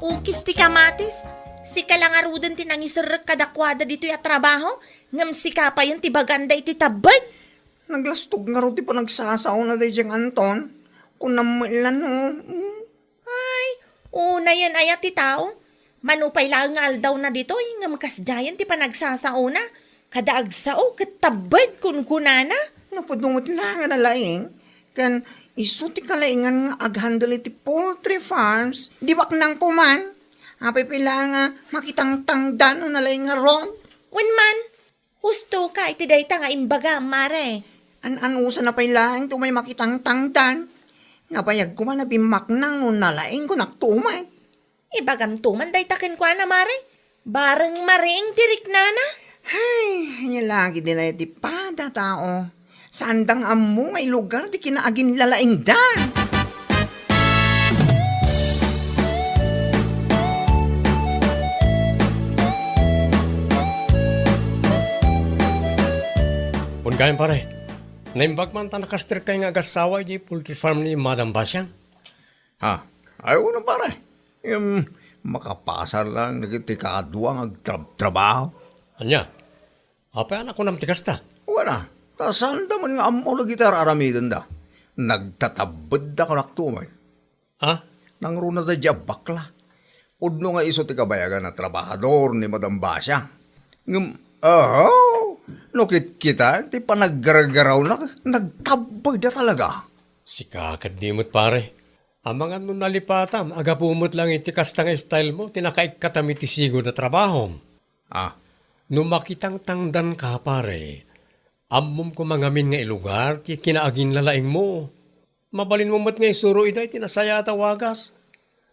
Ukis ti kamatis, sika la ngaruden ti nangiserrek kadakuada ditoy a trabaho, ngem sika payen ti baganda iti tabbeg. Naglastog ngarud ti panagsasaona daydiay nga Anton. Kunam met la no, mm. Ay, unayen aya ti tao? Mano pay laeng nga aldawna ditoy, ngem kasdiayen ti panagsasaona. Kada agsao ket tabbeg kunkunana. Napudno met la nga nalaing, ken isu ti kalaingan nga aghandle iti poultry farms, di baknang koman. Apay pay la nga makitangtangdan no nalaing ngarud? Wen man, husto ka iti dayta nga imbagam, mare. An-anusana pay laeng ti umay makitangtangdan. Nabayag koma a bimmaknang no nalaingko naktuman. Ibagamto man dayta kenkuana, mare. Bareng mariing ti riknana. Hay, ania la ketdi dayta ti pada tao. Saanda nga ammo nga ilugar ti kinaaginlalaingda. Wen gayam, pare. Naimbag man ta nakasterkay nga agassawa iti poultry farm ni Madam Basiang. Ha? Ay, wen a, pare. Em, makapasar lang dagiti kadua nga agtrab-, trabaho. Ania? Apay a nakunam ti kasta? Wen a, ta saanda man nga ammo dagiti ar-aramidenda. Nagtatabbedda kaniak tumet. Ha? Nangruna daydiay a bakla. Pudno nga isu ti kabayagan a trabahador ni Madam Basia. Ngem, aho, no kitkita ti panaggargarawna, nagtabbegda talaga. Sika ketdi met, pare. Amangan no nalipatam, a gapu met laeng iti kasta nga style mo, ti nakaikkatam iti sigud a trabahom. Ah. No makitangtangdanka, pare, ammom koma ngamin nga ilugar ti kinaaginlalaingmo. Mabalinmo met nga isuro ida iti nasayaat a wagas.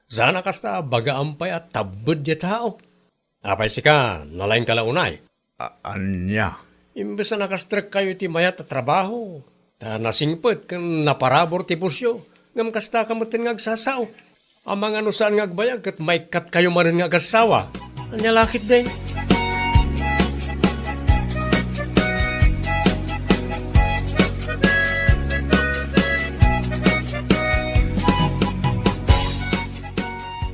Saan a kasta, bagaam pay a tabbed ti tao. Apay sika, nalaingka la unay? A-, ania? Imbes a nakastrekkayo iti mayat a trabaho, ta nasingpet ken naparabur ti pusyo, ngem kastaka metten nga agsasao. Amangan no saan nga agbayag ket maikkatkayo manen nga agassawa. Ania la ketdi?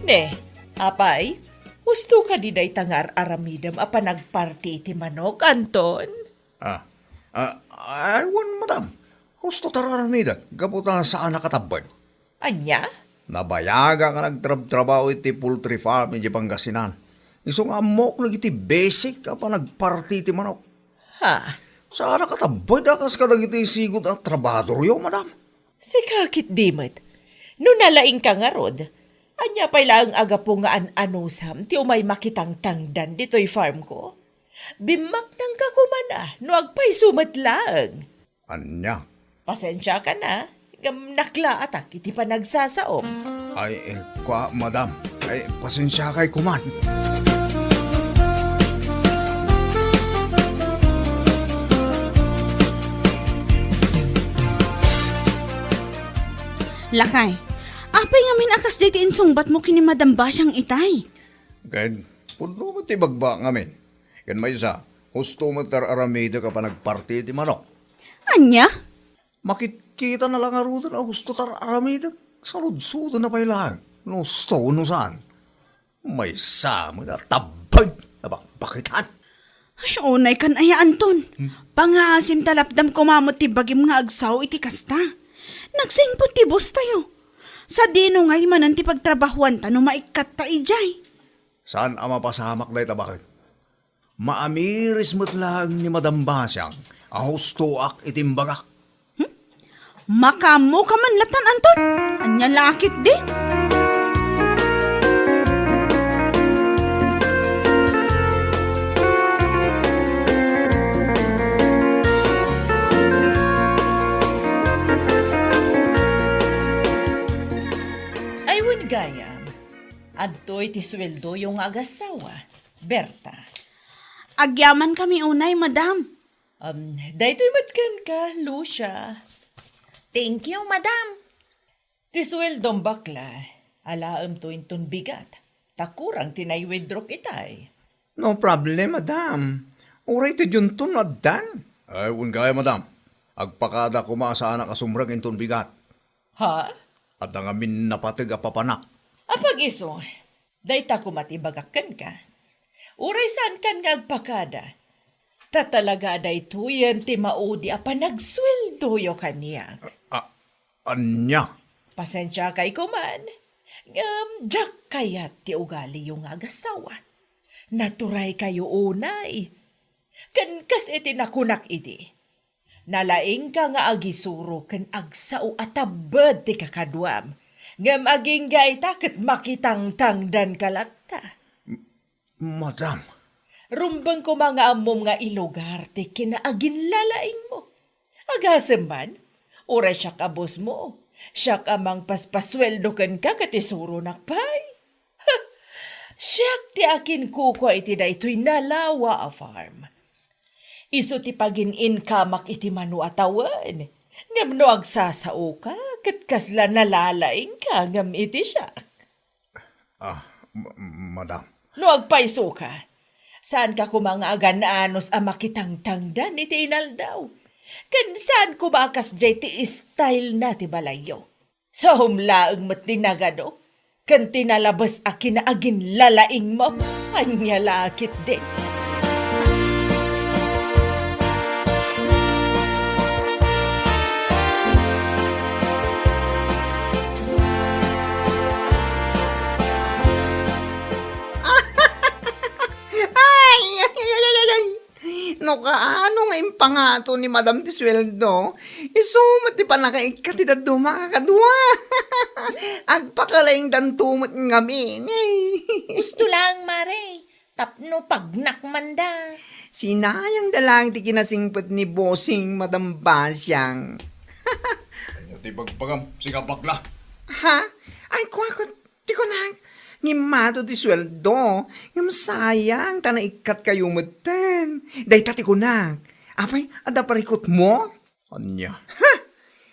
Ne, apay, husto kadi dayta nga ar-aramidem a panagparti iti manok, Anton? Ah, ah, ay, wen, madam. Husto ti ar-aramidek, gapu ta saanak a tabbed. Ania? Nabayagak a nagtrabtrabaho iti poultry farm iti Pangasinan. Isu nga ammok dagiti basic a panagparti iti manok. Ha? Saanak a tabbed a kas kadagiti sigud a trabahadoryo, madam. Sika ketdi met. No nalaingka ngarud, ania pay laeng a gapu nga an-anusam ti umay makitangtangdan ditoy farm ko? Bimmaknangka koma na no agpayso met laeng. Ania? Pasensiakan a, ngem naklaatak iti panagsasaom. Ay, eh, kua, madam. Ay, pasensiakay koman. Lakay, apay ngamin a kasdiay ti insungbatmo ken ni Madam Basiang itay? Ket pudno met ti ibagbaak ngamin. Ken maysa, husto met ti ar-aramidek a panagparti iti manok. Ania? Makitkita na la ngaruden a husto ti ar-aramidek. Saludsodna pay laeng no husto wenno saan. Maysa met a tabbed a bakbakitan. Ay, unaykan aya, Anton. Hmm? Pangaasim ta lapdam koma met ti bagim nga agsao iti kasta. Nagsingpet ti boss tayo. Sadino ngay manen ti pagtrabahuanta no maikkatta idiay? Saan a mapasamak dayta baket? Maamiris met laeng ni Madam Basiang a hustoak iti imbagak. Hmm? Makaammoka man latan, Anton? Ania la ketdi? Ay, wen gayam, adtoy ti sueldoyo nga agassawa, Berta. Agyamankami unay, madam. Um, daytoy met kenka, Lucia. Thank you, madam. Ti sueldom, bakla, alaemto inton bigat, ta kurang ti nai-withdrawk itay. No problem, madam. Uray ti dionto no addan. Ay, wen gayam, madam. Agpakada koma a saanak a sumrek inton bigat. Ha? Adda ngamin napateg a papanak. Apag-isu, dayta koma ti ibagak kenka. Uray saankan nga agpakada. Ta talaga a daytoyen ti maudi a panagsueldoyo kaniak. A-, ania? Pasensiakay koman, ngem diak kayat ti ugaliyo nga agassawa. Naturaykayo unay. Ken kas iti nakunak idi, nalaingka nga agisuro ken agsao a tabbed ti kakaduam, ngem agingga ita ket makitangtangdanka latta. M-, madam. Rumbeng koma nga ammom nga ilugar ti kinaaginlalaingmo. Agasem man, uray siak a bossmo, siak a mangpaspasueldo kenka ket isuronak pay. Siak ti akinkukua iti daytoy nalawa a farm. Isu ti pagin-inkamak iti mano a tawen. Ngem no agsasaoka, ket kasla nalalaingka ngem iti siak. Ah, ma-, madam. No agpaysoka, saanka koma nga agan-anos a makitangtangdan iti inaldaw. Ken saan koma a kasdiay ti style na ti balayyo. Saom laeng met ti nagado ken ti nalabes a kinaaginlalaingmo. Ania la ketdi? Ay, ay, ay, ay, ay, ay. No kaano nga impanga- Ato ni Madam ti sueldo. Isu met ti pannakaikkat ti dadduma a kakadua. Agpakalaingdanto met ngamin. Ay. Gusto lang, Mare. Tapno pagnak man da. Sinayang da lang ti kinasingpet ni Bossing Madam Basiang. Ania ti bagbagam, sika bakla? Ha? Ay, kuakot, ti kunak. Ngimmato ti sueldo. Ngem sayang, ta naikkat kayo metten. Dayta ti kunak. Apay, adda parikot mo? Ania? Ha!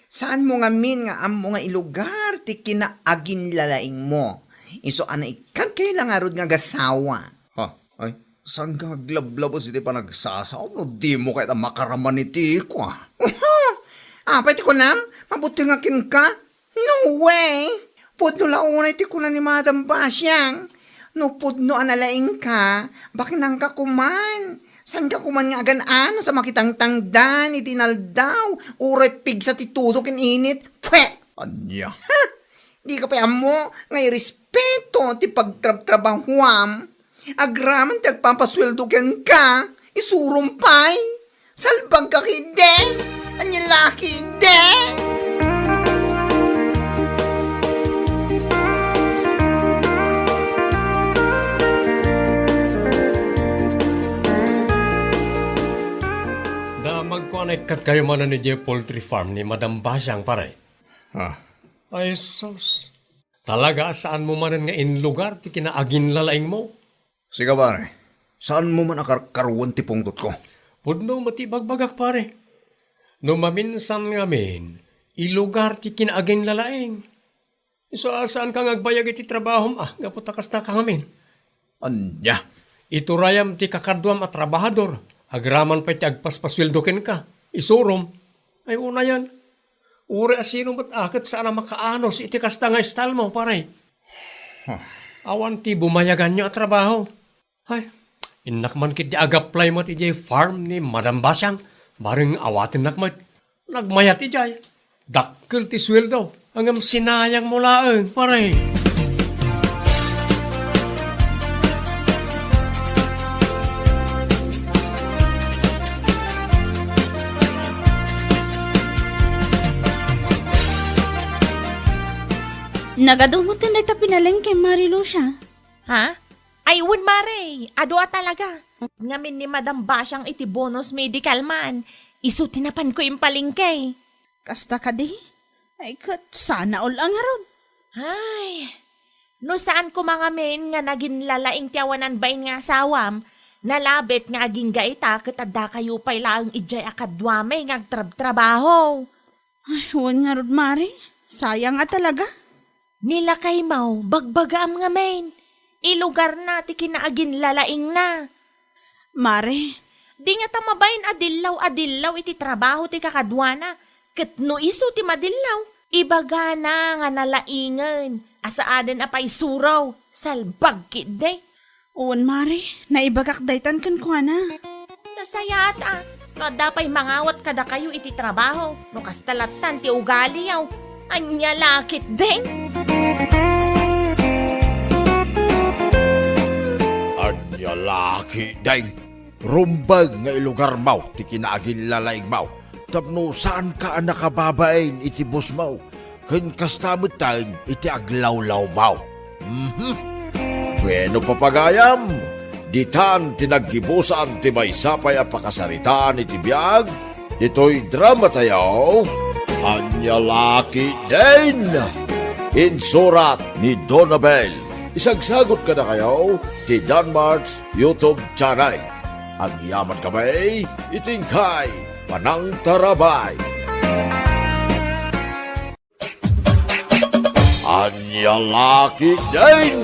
Saan mo ngamin nga ammo nga ilugar ti kinaaginlalaing mo? Isu a naikkat kayo la ngarud nga agasawa. Ha? Ay, saan ka aglablabas iti panagsasaom no di mo kayat a makaraman iti kua? Uha! Apay ti kunam? Mabuti nga kenka? No way! Pudno la unay ti kuna ni Madam Basiang. No pudno a nalaingka, baknangka kuman. Saanka kuman nga agan-anos a makitangtangdan iti inaldaw, uray pigsa ti tudo ken init. Pwe! Ania? Ha! Dika pay ammo nga irespeto ti pagtrabtrabahoam. Agraman ti agpapasueldo kenka, isurom pay. Salbagka ketdi! Ania la ketdi! Damagko a naikkat kayo manen idiay poultry farm ni Madam Basiang, pare. Ah. Ay, sus. Talaga a saanmo manen nga inlugar ti kinaaginlalaingmo? Sika, pare, saanmo man a karkaruen ti pungtotko? Pudno met ti ibagbagak, pare. No maminsan ngamin, ilugar ti kinaaginlalaing. Isu a saanka nga agbayag iti trabahom, a, gapu ta kasta ka ngamin. Ania? Iturayam ti kakaduam a trabahador, agraman pay ti agpaspasueldo kenka. Isurom. Ay, unayan. Uray a sino met a ket saan a makaanos iti kasta nga style mo, pare. Huh. Awan ti bumayaganyo a trabaho. Ay, innak man ketdi ag-apply met idiay farm ni Madam Basiang, bareng awatennak met. Nagmayat idiay. Dakkel ti sueldo, ngem sinayang mo laeng, pare. Nagadu met dayta pinalengke, Mari Lucia. Ha? Ay, wen, Mare, adu a talaga. Ngamin ni Madam Basiang iti bonus medical man, isu ti napanko impalengke. Kasta kadi? Ay, ket sana all a ngarud. Ay, no saan koma ngamin nga naginlalaing ti awanan bain nga asawam, nalabit nga agingga ita ket adda kayo pay laeng idiay a kaduami nga agtrabtrabaho. Ay, wen ngarud, Mare. Sayang a talaga. Ni lakaymo, bagbagaam ngamin. Ilugarna ti kinaaginlalaingna. Mare. Di ngata mabain a dillaw a dillaw iti trabaho ti kakaduana, ket no isu ti madillaw, ibagana nga nalaingen a saaden a paisuro, salbag ketdi. Wen, Mare, naibagak daytan kenkuana. Nasayaat a, no adda pay mangawat kadakayo iti trabaho, no kasta lattan ti ugaliyo. Ania la ketdin? Ania la ketdin? Rumbeng nga ilugarmaw ti kinaaginlalaingmaw tapno saanka a nakababain iti bosmaw, ken kasta metten iti aglawlawmaw. Mhm. Bueno, papagayam, ditan ti naggibusan ti maysa pay a pakasaritaan iti biag ditoy dramatayo, Ania la ketdin! Insurat ni Donabel. Isagsagot kadakayo ti Danmart's YouTube channel. Agyaman kami iti inkay panangtarabay. Ania la ketdin!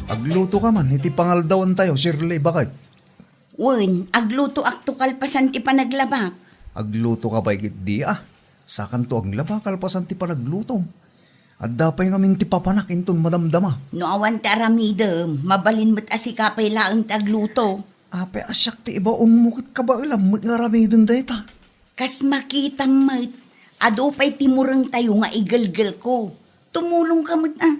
Agluto ka man iti pangaldawantayo, Shirley, baket? Wen, aglutoakto kalpasan ti panaglabak. Agluto ka pay ketdi, a? Sakanto aglaba kalpasan ti panaglutom. Adda pay ngamin ti papanak inton madamdama. No awan ti aramidem, mabalin met a sika pay laeng ti agluto. Apay a siak ti ibaonmo ket kabaelam met nga aramiden dayta? Kas makitam met, adu pay ti murengtayo nga igelgelko. Tumulongka met a.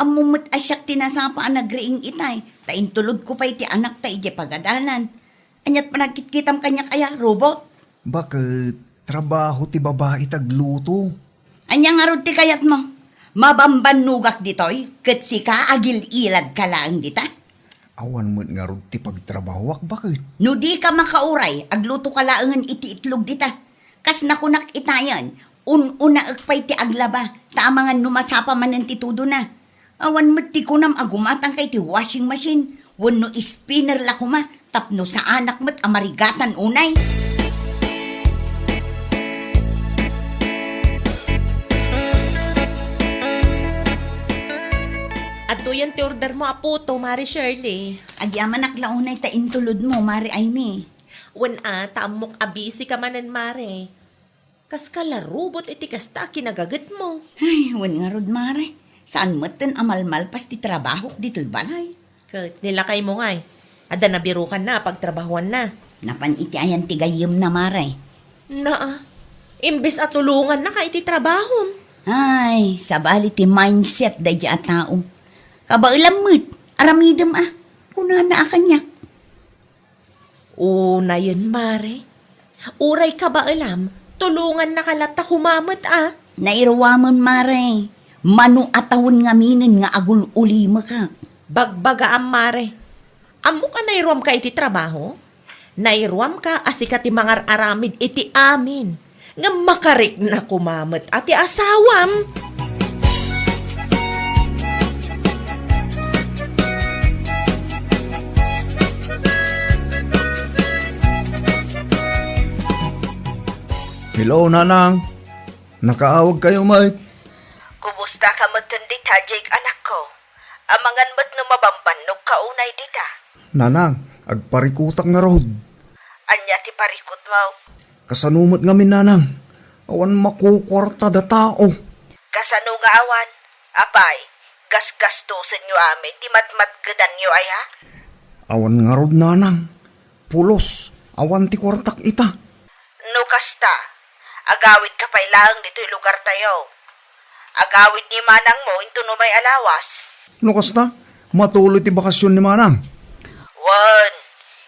Ammom met a siak ti nasapa a nagriing itay, ta intulodko pay ti anakta idiay pagadalan. Aniat panagkitkitam kaniak aya, robot? Baket, trabaho ti babai ti agluto. Ania ngarud ti kayatmo? Mabambannogak ditoy, ket sika agil-iladka laeng dita? Awan met ngarud ti pagtrabahoak, baket. No dika makauray, aglutoka laengen iti itlog dita. Kas nakunak itayen, un-unaek pay ti aglaba, ta amangan no masapa manen ti tudona. Awan met ti kunam a gumatangka iti washing machine wenno spinner la koma tapno saanak met a marigatan unay. Adtoyen ti ordermo a puto, Mare Shirley. Agyamanak la unay ta intulodmo, Mare Aimee. Wen a, ta ammok a busy ka manen, Mare. Kaska la robot iti kasta a kinagagetmo. Ay, wen ngarud, Mare. Saan metten a malmalpas ti trabahok ditoy balay. Ket ni lakaymo ngay, adda nabirukanna a pagtrabahuanna. Napan iti ayan ti gayyemna, Mare. Naa, imbes a tulongannaka iti trabahom. Ay, sabali ti mindset daydi a tao. Kabaelam met, aramidem a, kunana a kaniak. Unayen, Mare. Uray kabaelam, tulongannaka latta koma met a. Nairuamem, Mare. Mano a tawen ngaminen nga agul-ulimekak. Bagbagaam, Mare. Ammok a nairuamka iti trabaho? Nairuamka a sika ti mangar-aramid iti amin. Ngem makarikna koma met a ti asawam. Hello, Nanang. Nakaawagkayo met. Kumusta ka metten dita, Jake, anakko? Amangan met no mabambannogka unay dita. Nanang, agparikutak ngarud. Ania ti parikutmo? Kasano met ngamin, Nanang? Awan makukuarta da tao. Kasano nga awan? Apay, gasgastosenyo amin ti matmatgedanyo aya? Awan ngarud, Nanang. Pulos, awan ti kuartak ita. No kasta, agawidka pay laeng ditoy lugartayo. Agawid ni manangmo inton umay a lawas. No kasta, matuloy ti bakasion ni manang. Wen,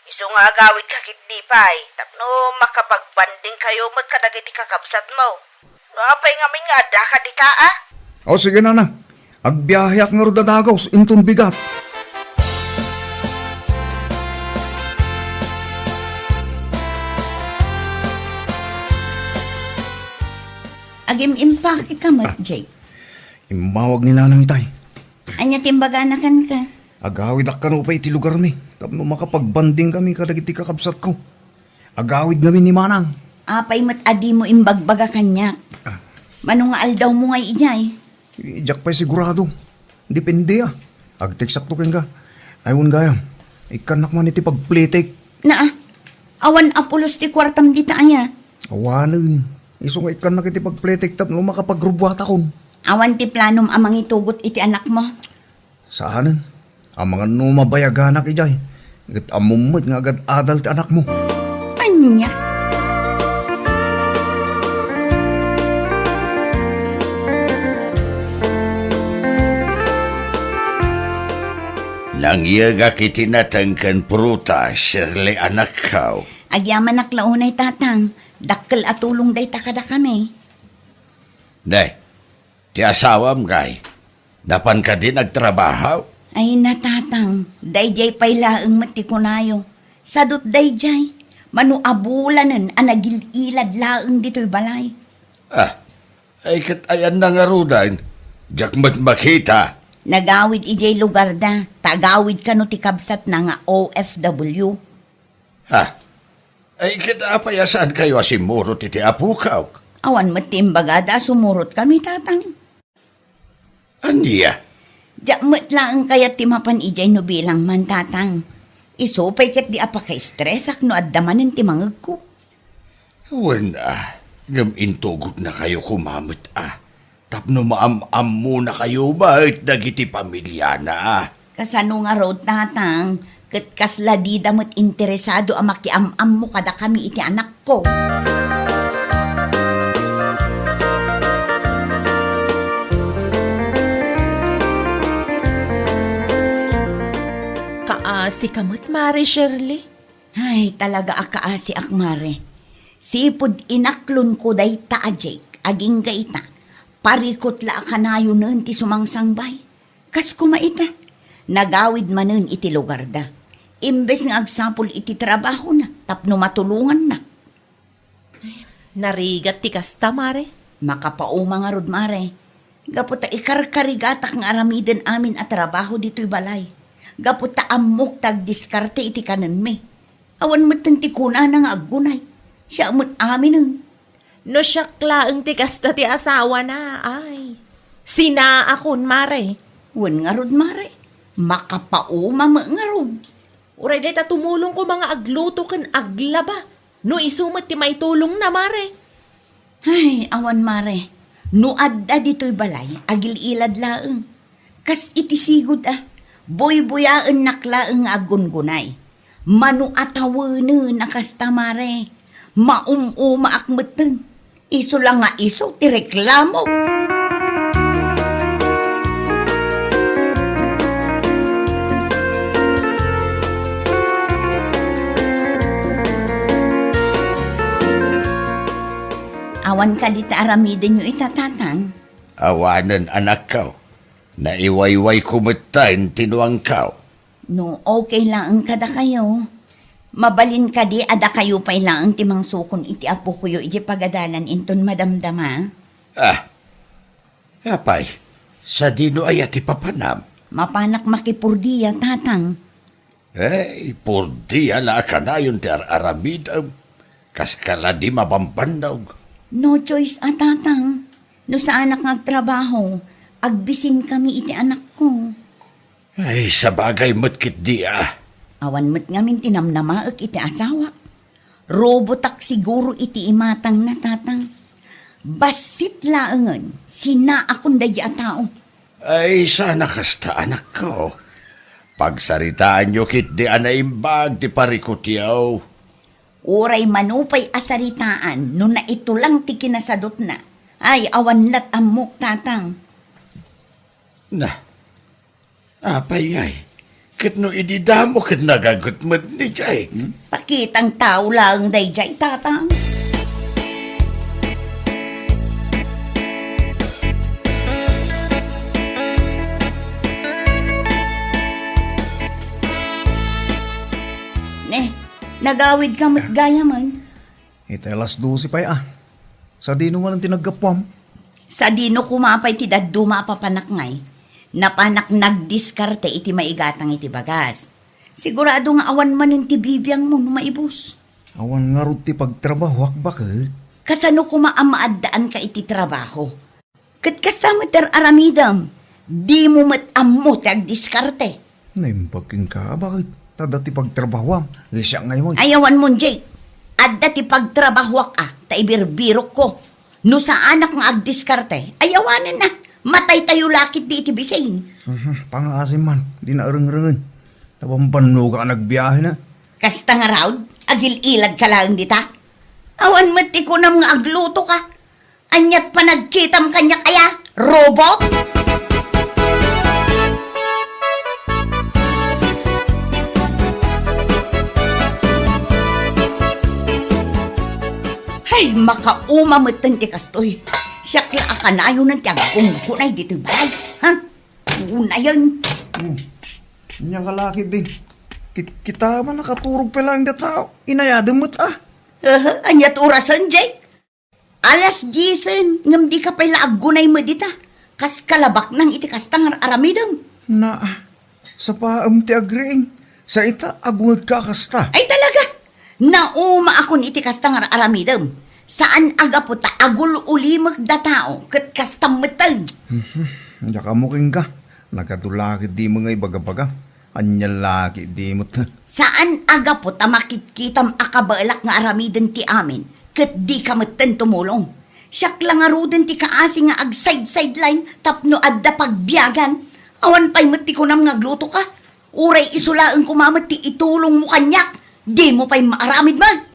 isu nga agawidka ketdi pay, tapno makapagbandingkayo met kadagiti kakabsatmo. No apay ngamin nga addaka dita, a? O, sige, nanang. Agbiaheak ngarud a dagus inton bigat. Agim-impake ka met, Jake. Immawag ni nanang itay. Ania ti imbagana kenka? Agawidak kano pay iti lugarmi tapno makapagbanding kami kadagiti kakabsatko. Agawid ngamin ni manang. Apay met a dimo imbagbaga kaniak? Ah. Mano nga aldawmo ngay idiay? Diak pay sigurado. Depende, a. Agteksakto kenka. Ay, wen gayam, ikkannak man iti pagplitik. Naa, awan a pulos ti kuartam dita aya? Awanen. Isu nga ikkannak iti pagplitik tapno makapagrubuatakon. Awan ti planom a mangitugot iti anakmo? Saanen. Amangan no mabayaganak idiay, ket ammom met nga agad-adal ti anakmo. Ania? Nangyegak iti nateng ken prutas, Shirley, anakko. Agyamanak la unay, Tatang. Dakkel a tulong dayta kadakami. Ne, ti asawam ngay, napan kadin agtrabaho? Ay, natatang, daydiay pay laeng met ti kunayo. Sadut daydiay, mano a bulanen a nagil-ilad laeng ditoy balay. Ah, ay ket ayanna ngaruden, diak met makita. Nagawid idiay lugarda, ta agawid kano ti kabsatna nga O F W. Ha? Ay, ket apay a saankayo a simmurot iti apokak? Awan met ti imbagada a sumurotkami, Tatang. Ania? Diak met laeng kayat ti mapan idiay no bilang man, Tatang. Isu pay ket di a pakaestresak no adda manen ti mangegko. Wen a, ngem intugotnakayo koma met a. Tapno maam-ammonakayo met dagiti pamiliana. Kasano ngarud, Tatang? Ket kasla dida met interesado a makiam-ammo kadakami iti anakko. Kaasi ka met, Mare Shirley. Ay, talaga a kaasiak, Mare. Sipud inaklonko dayta a Jake, agingga ita, parikut la a kanayonen ti sumangsangbay. Kas kuma ita, nagawid manen iti lugarda. Imbes nga agsapul iti trabahona tapno matulongannak. Narigat ti kasta, Mare. Makapauma ngarud, Mare. Gapu ta ikarkarigatak nga aramiden amin a trabaho ditoy balay. Gapu ta ammok ta agdiskarte iti kanenmi. Awan metten ti kunana nga aggunay. Siak met aminen. No siak laeng ti kasta ti asawana, ay. Sinaakon, Mare. Wen ngarud, Mare. Makapauma met ngarud. Uray dayta tumulong koma nga agluto ken aglaba. No isu met ti maitulongna, Mare. Ay, awan, Mare. No adda ditoy balay, agil-ilad laeng. Kas iti sigud a, buybuyaennak laeng nga aggungunay. Mano a tawenen a kasta, Mare. Maum-umaak metten. Isu la nga isu ti reklamo. Awan kadi ti aramidenyo ita, Tatang? Awanen, anakko. Naiwaywayko metten ti nuangko. No okay laeng kadakayo, mabalin kadi a dakayo pay laeng ti mangsukon iti apokoyo iti pagadalan inton madamdama? Ah, apay, sadino aya ti papanam? Mapanak makipurdia, Tatang. Eh, purdia la a kanayon ti ar-aramidem. Kas kala di mabambannog. No choice a, Tatang. No saanak nga agtrabaho, agbisinkami iti anakko. Ay, sabagay met ketdi a. Awan met ngamin ti namnamaek iti asawak. Robotak siguro iti imatangna, Tatang. Bassit laengen, sinaakon daydi a tao. Ay, saan a kasta, anakko. Pagsaritaanyo ketdi a naimbag ti parikutyo. Uray mano pay a saritaan no naitulang ti kinasadutna. Ay, awan lat ammok, Tatang. Na, apay ngay? Ket no idi damo ket nagaget met ni Jake? Hmm? Pakitang tao laeng daydiay, Tatang. Ne, nagawid ka met gayamen. Iti alas dose pay a. Sadino manen ti naggapuam? Sadino koma pay ti dadduma a papanak ngay? Napanak nagdiskarte iti maigatang iti bagas. Sigurado nga awan manen ti bibiangmo no maibus. Awan ngarud ti pagtrabahoak, baket. Kasano koma a maaddaanka iti trabaho? Ket kasta met ti ar-aramidem, dimo met ammo ti agdiskarte. Naimbag kenka, baket? Ta adda ti pagtrabahoam, siak ngay met. Ay, awan mon, Jake. Adda ti pagtrabahoak a, ta ibirbirokko. No saanak nga agdiskarte, ay awanen na. Mataytayo la ketdi iti bisin. Mhm, pangaasim man, di naerengrengen. Nabambannoga a nagbiahena. Kasta ngarud, agil-iladka laeng dita. Awan met ti kunam nga aglutoka. Aniat panagkitam kaniak aya? Robot? Hay, makauma metten ti kastoy. Siak la a kanayonen ti aggunggunay ditoy balay. Ha? Unayen. Hmm. Ania ka la ketdi? Kit-, kita man nakaturog pay laeng dayta. Inayadem met a. Aha, aniat orasen, Jake? Alas diesen, ngem dika pay la aggunay met dita. Kas kalabaknang iti kasta nga ar-aramidem. Na, sapaem ti agriing. Sa ita, agungedka a kasta. Ay talaga! Naumaakon iti kasta nga ar-aramidem. Saan a gapu ta agul-ulimek datao ket kasta metten. Mhm. Diak ammo kenka. Nagadu la ketdi met nga ibagabaga. Ania la ketdi met. Saan a gapu ta makitkitam a kabaelak nga aramiden ti amin, ket dika metten tumulong. Siak la ngaruden ti kaasi nga ag-side-sideline tapno adda pagbiagan. Awan pay met ti kunam nga aglutoka. Uray isu laeng koma met ti itulongmo kaniak, dimo pay maaramid met.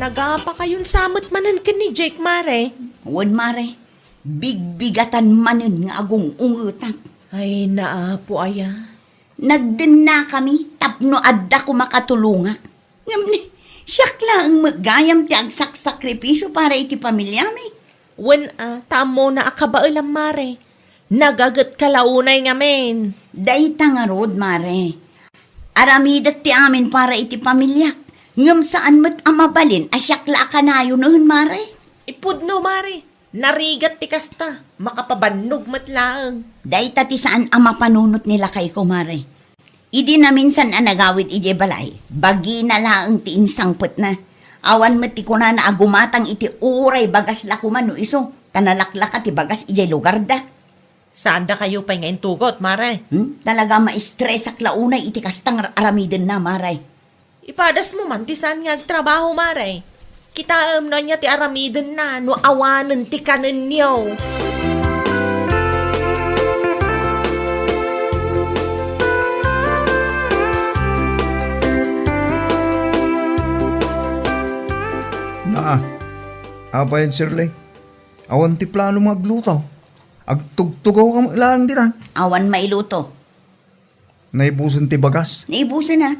Nagapakayon sa met manen ken ni Jake, Mare? Wen, Mare. Bigbigatan manen nga agung-ungetak. Ay, naapo aya. Nagdennakami tapno adda koma katulongak. Ngem ni, siak laeng met gayam ti agsaksakripisio para iti pamiliami. Wen a, ta ammona a kabaelam, Mare. Nagagetka la unay ngamin. Dayta ngarud, Mare. Aramidek ti amin para iti pamiliak. Ngem saan met a mabalin a siak la a kanayonen, Mare. Ipudno, Mare. Narigat ti kasta. Makapabannog met laeng. Dayta ti saan a mapanunot ni lakayko, Mare. Idi naminsan a nagawid idiay balay, bagina laeng ti insangpetna. Awan met ti kunana a gumatang iti uray bagas la koma no isu, ta nalaklaka ti bagas idiay lugarda. Saandakayo pay nga intugot, Mare. Hmm? Talaga maistresak la unay iti kasta nga ar-, aramidenna, Mare. Ipadasmo man ti saan nga agtrabaho, Mare. Kitaem no ania ti aramidenna no awanen ti kanenyo. Na, apay, Shirley? Awan ti plano nga agluto. Agtugtugaw ka met laeng ditan. Awan mailuto. Naibusen ti bagas? Naibusen a.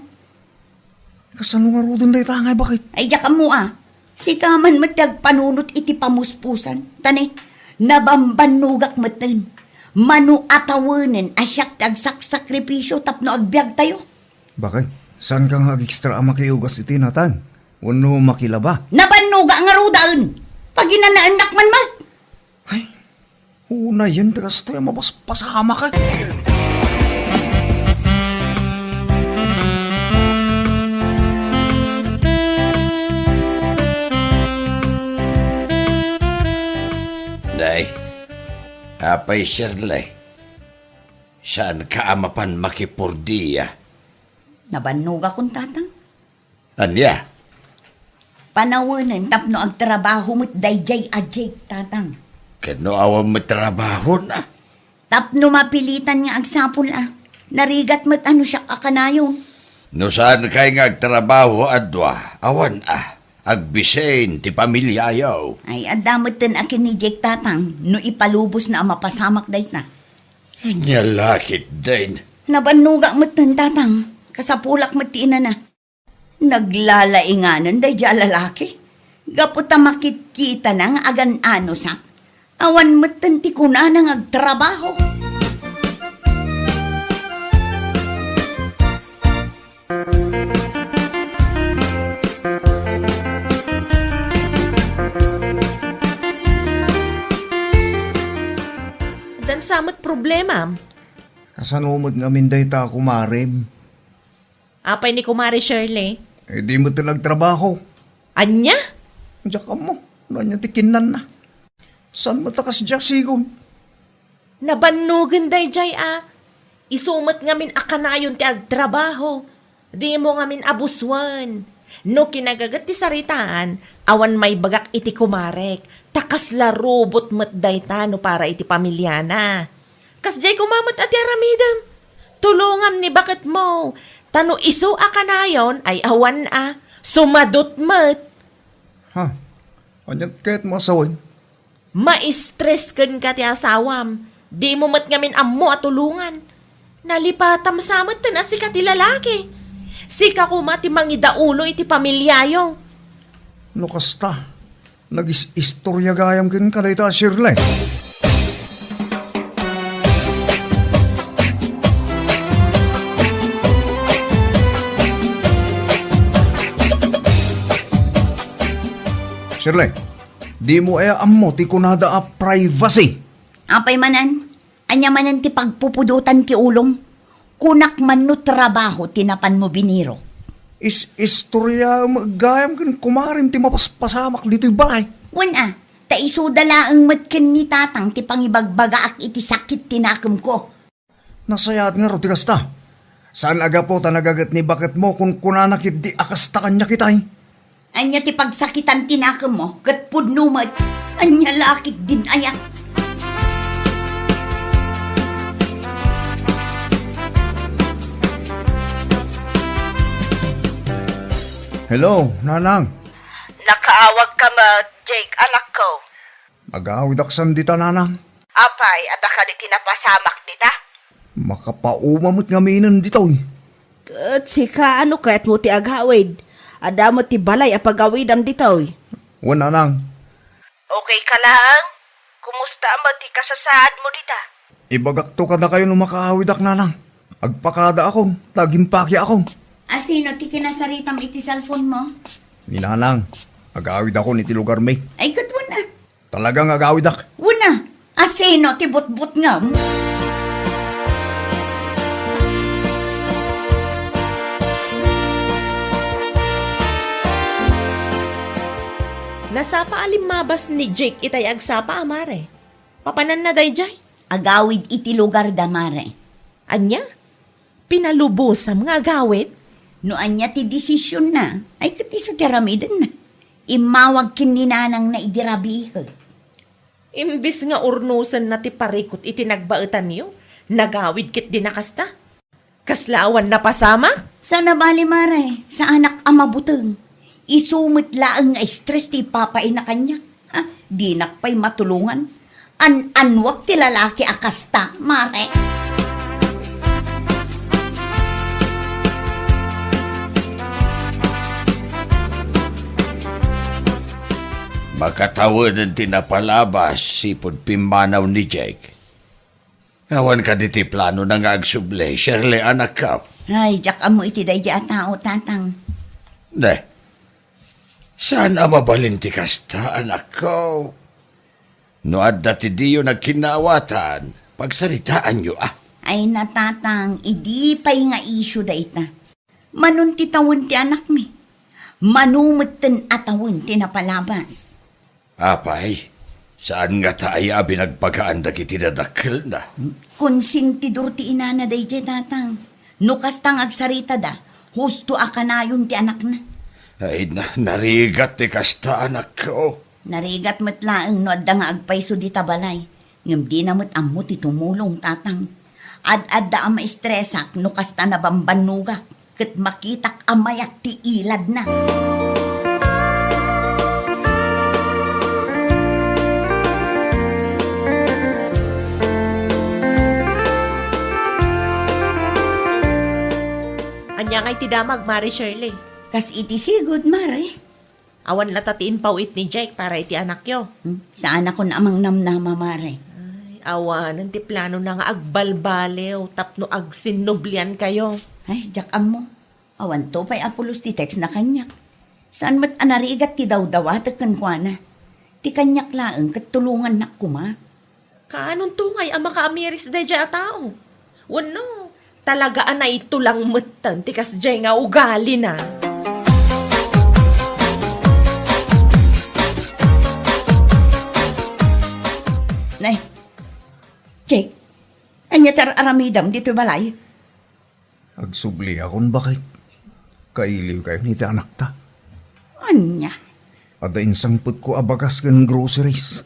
Kasano ngaruden dayta nga ibaket? Ay, diak ammo a. Sika man met ti agpanunot iti pamuspusan. Ta ne, nabambannogak metten. Mano a tawenen a siak ti agsaksakripisio tapno agbiagtayo. Baket? Saanka nga agekstra a makiugas iti natang? Wenno makilaba? Nabannoga ngaruden! Paginanaennak man met! Ay, unayen ti kastoy a mapaspasamak, eh. Nay, apay Shirley, saanka a mapan makipurdia? Nabannogakon, Tatang. Ania? Panawenen tapno agtrabaho met daydiay a Jake, Tatang. Ket no awan met trabahona? Tapno mapilitan nga agsapul a. Narigat met a no siak a kanayon. No saankay nga agtrabaho a dua, awan a. Agbisin ti pamiliayo. Ay, adda metten a ken ni Jake, Tatang, no ipalubosna a mapasamak dayta. Ania la ketdin? Nabannogak metten, Tatang. Kasapulak met ti inana. Naglalainganen daydiay a lalaki. Gapu ta makitkitana nga agan-anosak, awan metten ti kunana nga agtrabaho. Addan sa met problemam? Kasano met ngamin dayta, kumarem? Apay ni Kumare Shirley? Eh, di met nagtrabaho. Ania? Diak ammo no ania ti kinnanna. Saan met a kasdiay a sigon? Nabannogen daydiay a. Isu met ngamin a kanayon ti agtrabaho. Dimo ngamin a busuen. No kinagaget ti saritaan, awan maibagak iti kumarek, ta kasla robot met dayta no para iti pamiliana. Kasdiay koma met a ti aramidem. Tulongam ni baketmo, ta no isu a kanayon ay awan a, sumadot met. Ha? Aniat ket mo asawen? Maistres kenka ti asawam. Dimo met ngamin ammo a tulongan. Nalipatam sa metten a sika ti lalaki. Sika koma ti mangidaulo iti pamiliayo. No kasta, nagis-istorya gayam kenka dayta a Shirley. Shirley, dimo aya ammo ti kunada a privacy? Apay manen? Ania manen ti pagpupudotan ti ulom? Kunak man no trabaho ti napanmo biniro. Is-istoryaem gayam ken kumarem ti mapaspasamak ditoy balay. Wen a, ta isuda laeng met ken ni Tatang ti pangibagbagaak iti sakit ti nakemko. Nasayaat ngarud ti kasta. Saan a gapu ta nagaget ni baketmo kunkunana ketdi a kasta kaniak itay? Ania ti pagsakitan ti nakemmo ket pudno met? Ania la ketdin aya? Hello, Nanang. Nakaawagka met, Jake, anakko. Agawidak san dita, nanang. Apay, adda kadi ti napasamak dita? Makapauma met ngaminen ditoy. Ket sika, ano kayatmo ti agawid? Adda met ti balay a pagawidam ditoy. Wen, nanang. Okay ka laeng? Kumusta met ti kasasaadmo dita? Ibagakto kadakayo no makaawidak, nanang. Agpakadaakon, ta agimpakiakon. A, sino ti kinasaritam iti cellphone mo? Ni nanang, agawidakon iti lugarmi. Ay, ket wen a. Talaga nga agawidak. Wen a, a, sino ti butbutngem? Nasapa a limmabas ni Jake itay agsapa a mare. Papananna daydiay? Agawid iti lugarda, mare. Ania? Pinalubosam nga agawid? No ania ti desisionna, ay ket isu ti aramidenna. Immawag ken ni nanangna idi rabii. Imbes nga urnosenna ti parikut iti nagbaetanyo, nagawid ketdi a kasta. Kasla awan napasamak? Saan a bali, mare, saanak a mabuteng. Isu met laeng nga stress ti ipapaina kaniak. Ha? Dinak pay matulongan. An-anuak ti lalaki a kasta, mare. Makatawenen ti napalabas, sipud pimmanaw ni Jake. Awan kadi ti planona nga agsubli, Shirley, anakko? Ay, diak ammo iti daydi a tao, tatang. Ne, saan a mabalin ti kasta, anakko? No adda ti diyo nagkinnaawatan, pagsaritaanyo, a. Ay, natatang, idi pay nga isyu dayta. Manon ti tawen ti anakmi? Mano metten a tawen ti napalabas? Apay, saan ngata aya a binagbagaan dagiti dadakkelna? Konsentidor ti inana daydiay, tatang. No kasta nga agsaritada, husto a kanayon ti anakna. Ay, na-, narigat ti kasta, anakko. Narigat met laeng no adda nga agpayso dita balay. Ngem dina met ammo ti tumulong, tatang. Ad-adda a maestresak no kasta nabambannogak, ket makitak a mayat ti iladna. Ania ngay ti damag, Mare Shirley? Kas iti sigud, Mare. Awan latta ti impaw-it ni Jake para iti anakyo. Hmm, saanakon a mangnamnama, Mare. Ay, awanen ti planona nga agbalbaliw tapno agsinnubliankayo. Ay, diak ammo. Awanto pay a pulos ti textna kaniak. Saan met a narigat ti dawdawatek kenkuana. Ti kaniak laeng ket tulongannak koma. Kaanonto ngay a makaamiris daydiay a tao? Wenno, talaga a naitulang metten ti kasdiay nga ugalina? Nay, Jake, ania ti ar-aramidem ditoy balay? Agsubliakon, baket. Kailiwkayon iti anakta. Ania? Adda insangpetko a bagas ken groceries.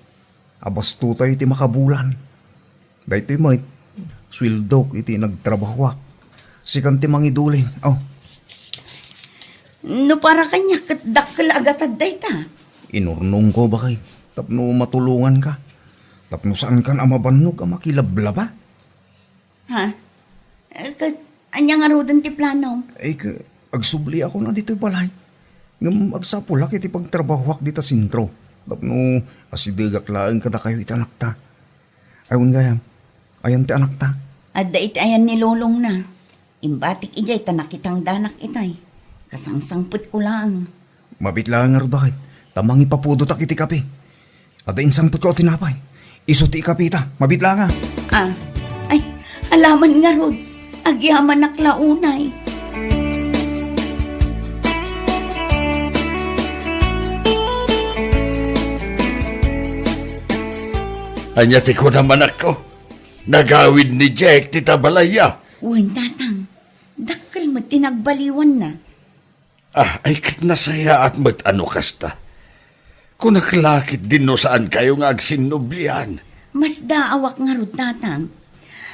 Abastotay iti makabulan. Daytoy met, sueldok iti nagtrabahoak. Sikan ti mangidulin. Oh. No para kaniak ket dakkel a gatad dayta. Inurnongko, baket, tapno matulonganka. Tapno saankan a mabannog a makilablaba. Ha? Eh, ket ania ngaruden ti planom? Ay, ke-, agsubliakon a ditoy balay. Ngem agsapulak iti pagtrabahoak dita sentro. Tapno asidegak laeng kadakayo iti anakta. Ay, wen gayam, ayan ti anakta? Adda iti ayan ni lolongna. Imbatik idiay ta nakitangdanak itay. Kasangsangpetko laeng. Mabiit laeng ngarud, baket, ta mangipapudotak iti kape. Adda insangpetko a tinapay. Isu ti ikapita. Mabiit laeng a. Ah. Ay, alaman ngarud. Agyamanak la unay. Ania ti kunam, anakko? Nagawid ni Jake ti tabalaya. Wen, tatang. Dakkel met ti nagbaliwanna. Ah, ay ket nasayaat met a no kasta. Kunak la ketdin no saankayo nga agsinnublian. Masdaawak ngarud, tatang.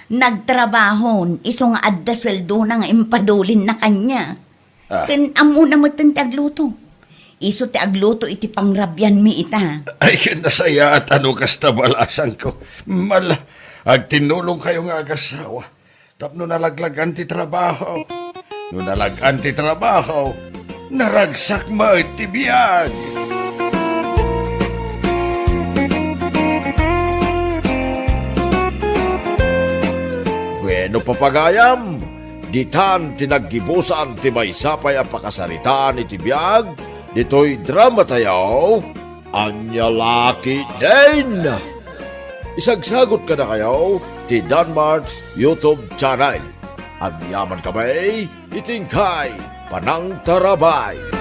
Nagtrabahon, isu nga adda sueldona nga impadulinna kaniak. Ah. Ken ammona metten ti agluto. Isu ti agluto iti pangrabianmi ita. Ay, nasayaat a no kasta balasangko. Mala, agtinnulongkayo nga agasawa. Tapno nalaglagan ti trabaho. No nalagan ti trabaho, naragsak met ti biag. Bueno, papagayam, ditan ti naggibusan ti maysa pay a pakasaritaan iti biag ditoy dramatayo. Ania la ketdin? Isagsagot kadakayo ti Danmart's YouTube channel. Agyamankami iti inkay panangtarabay.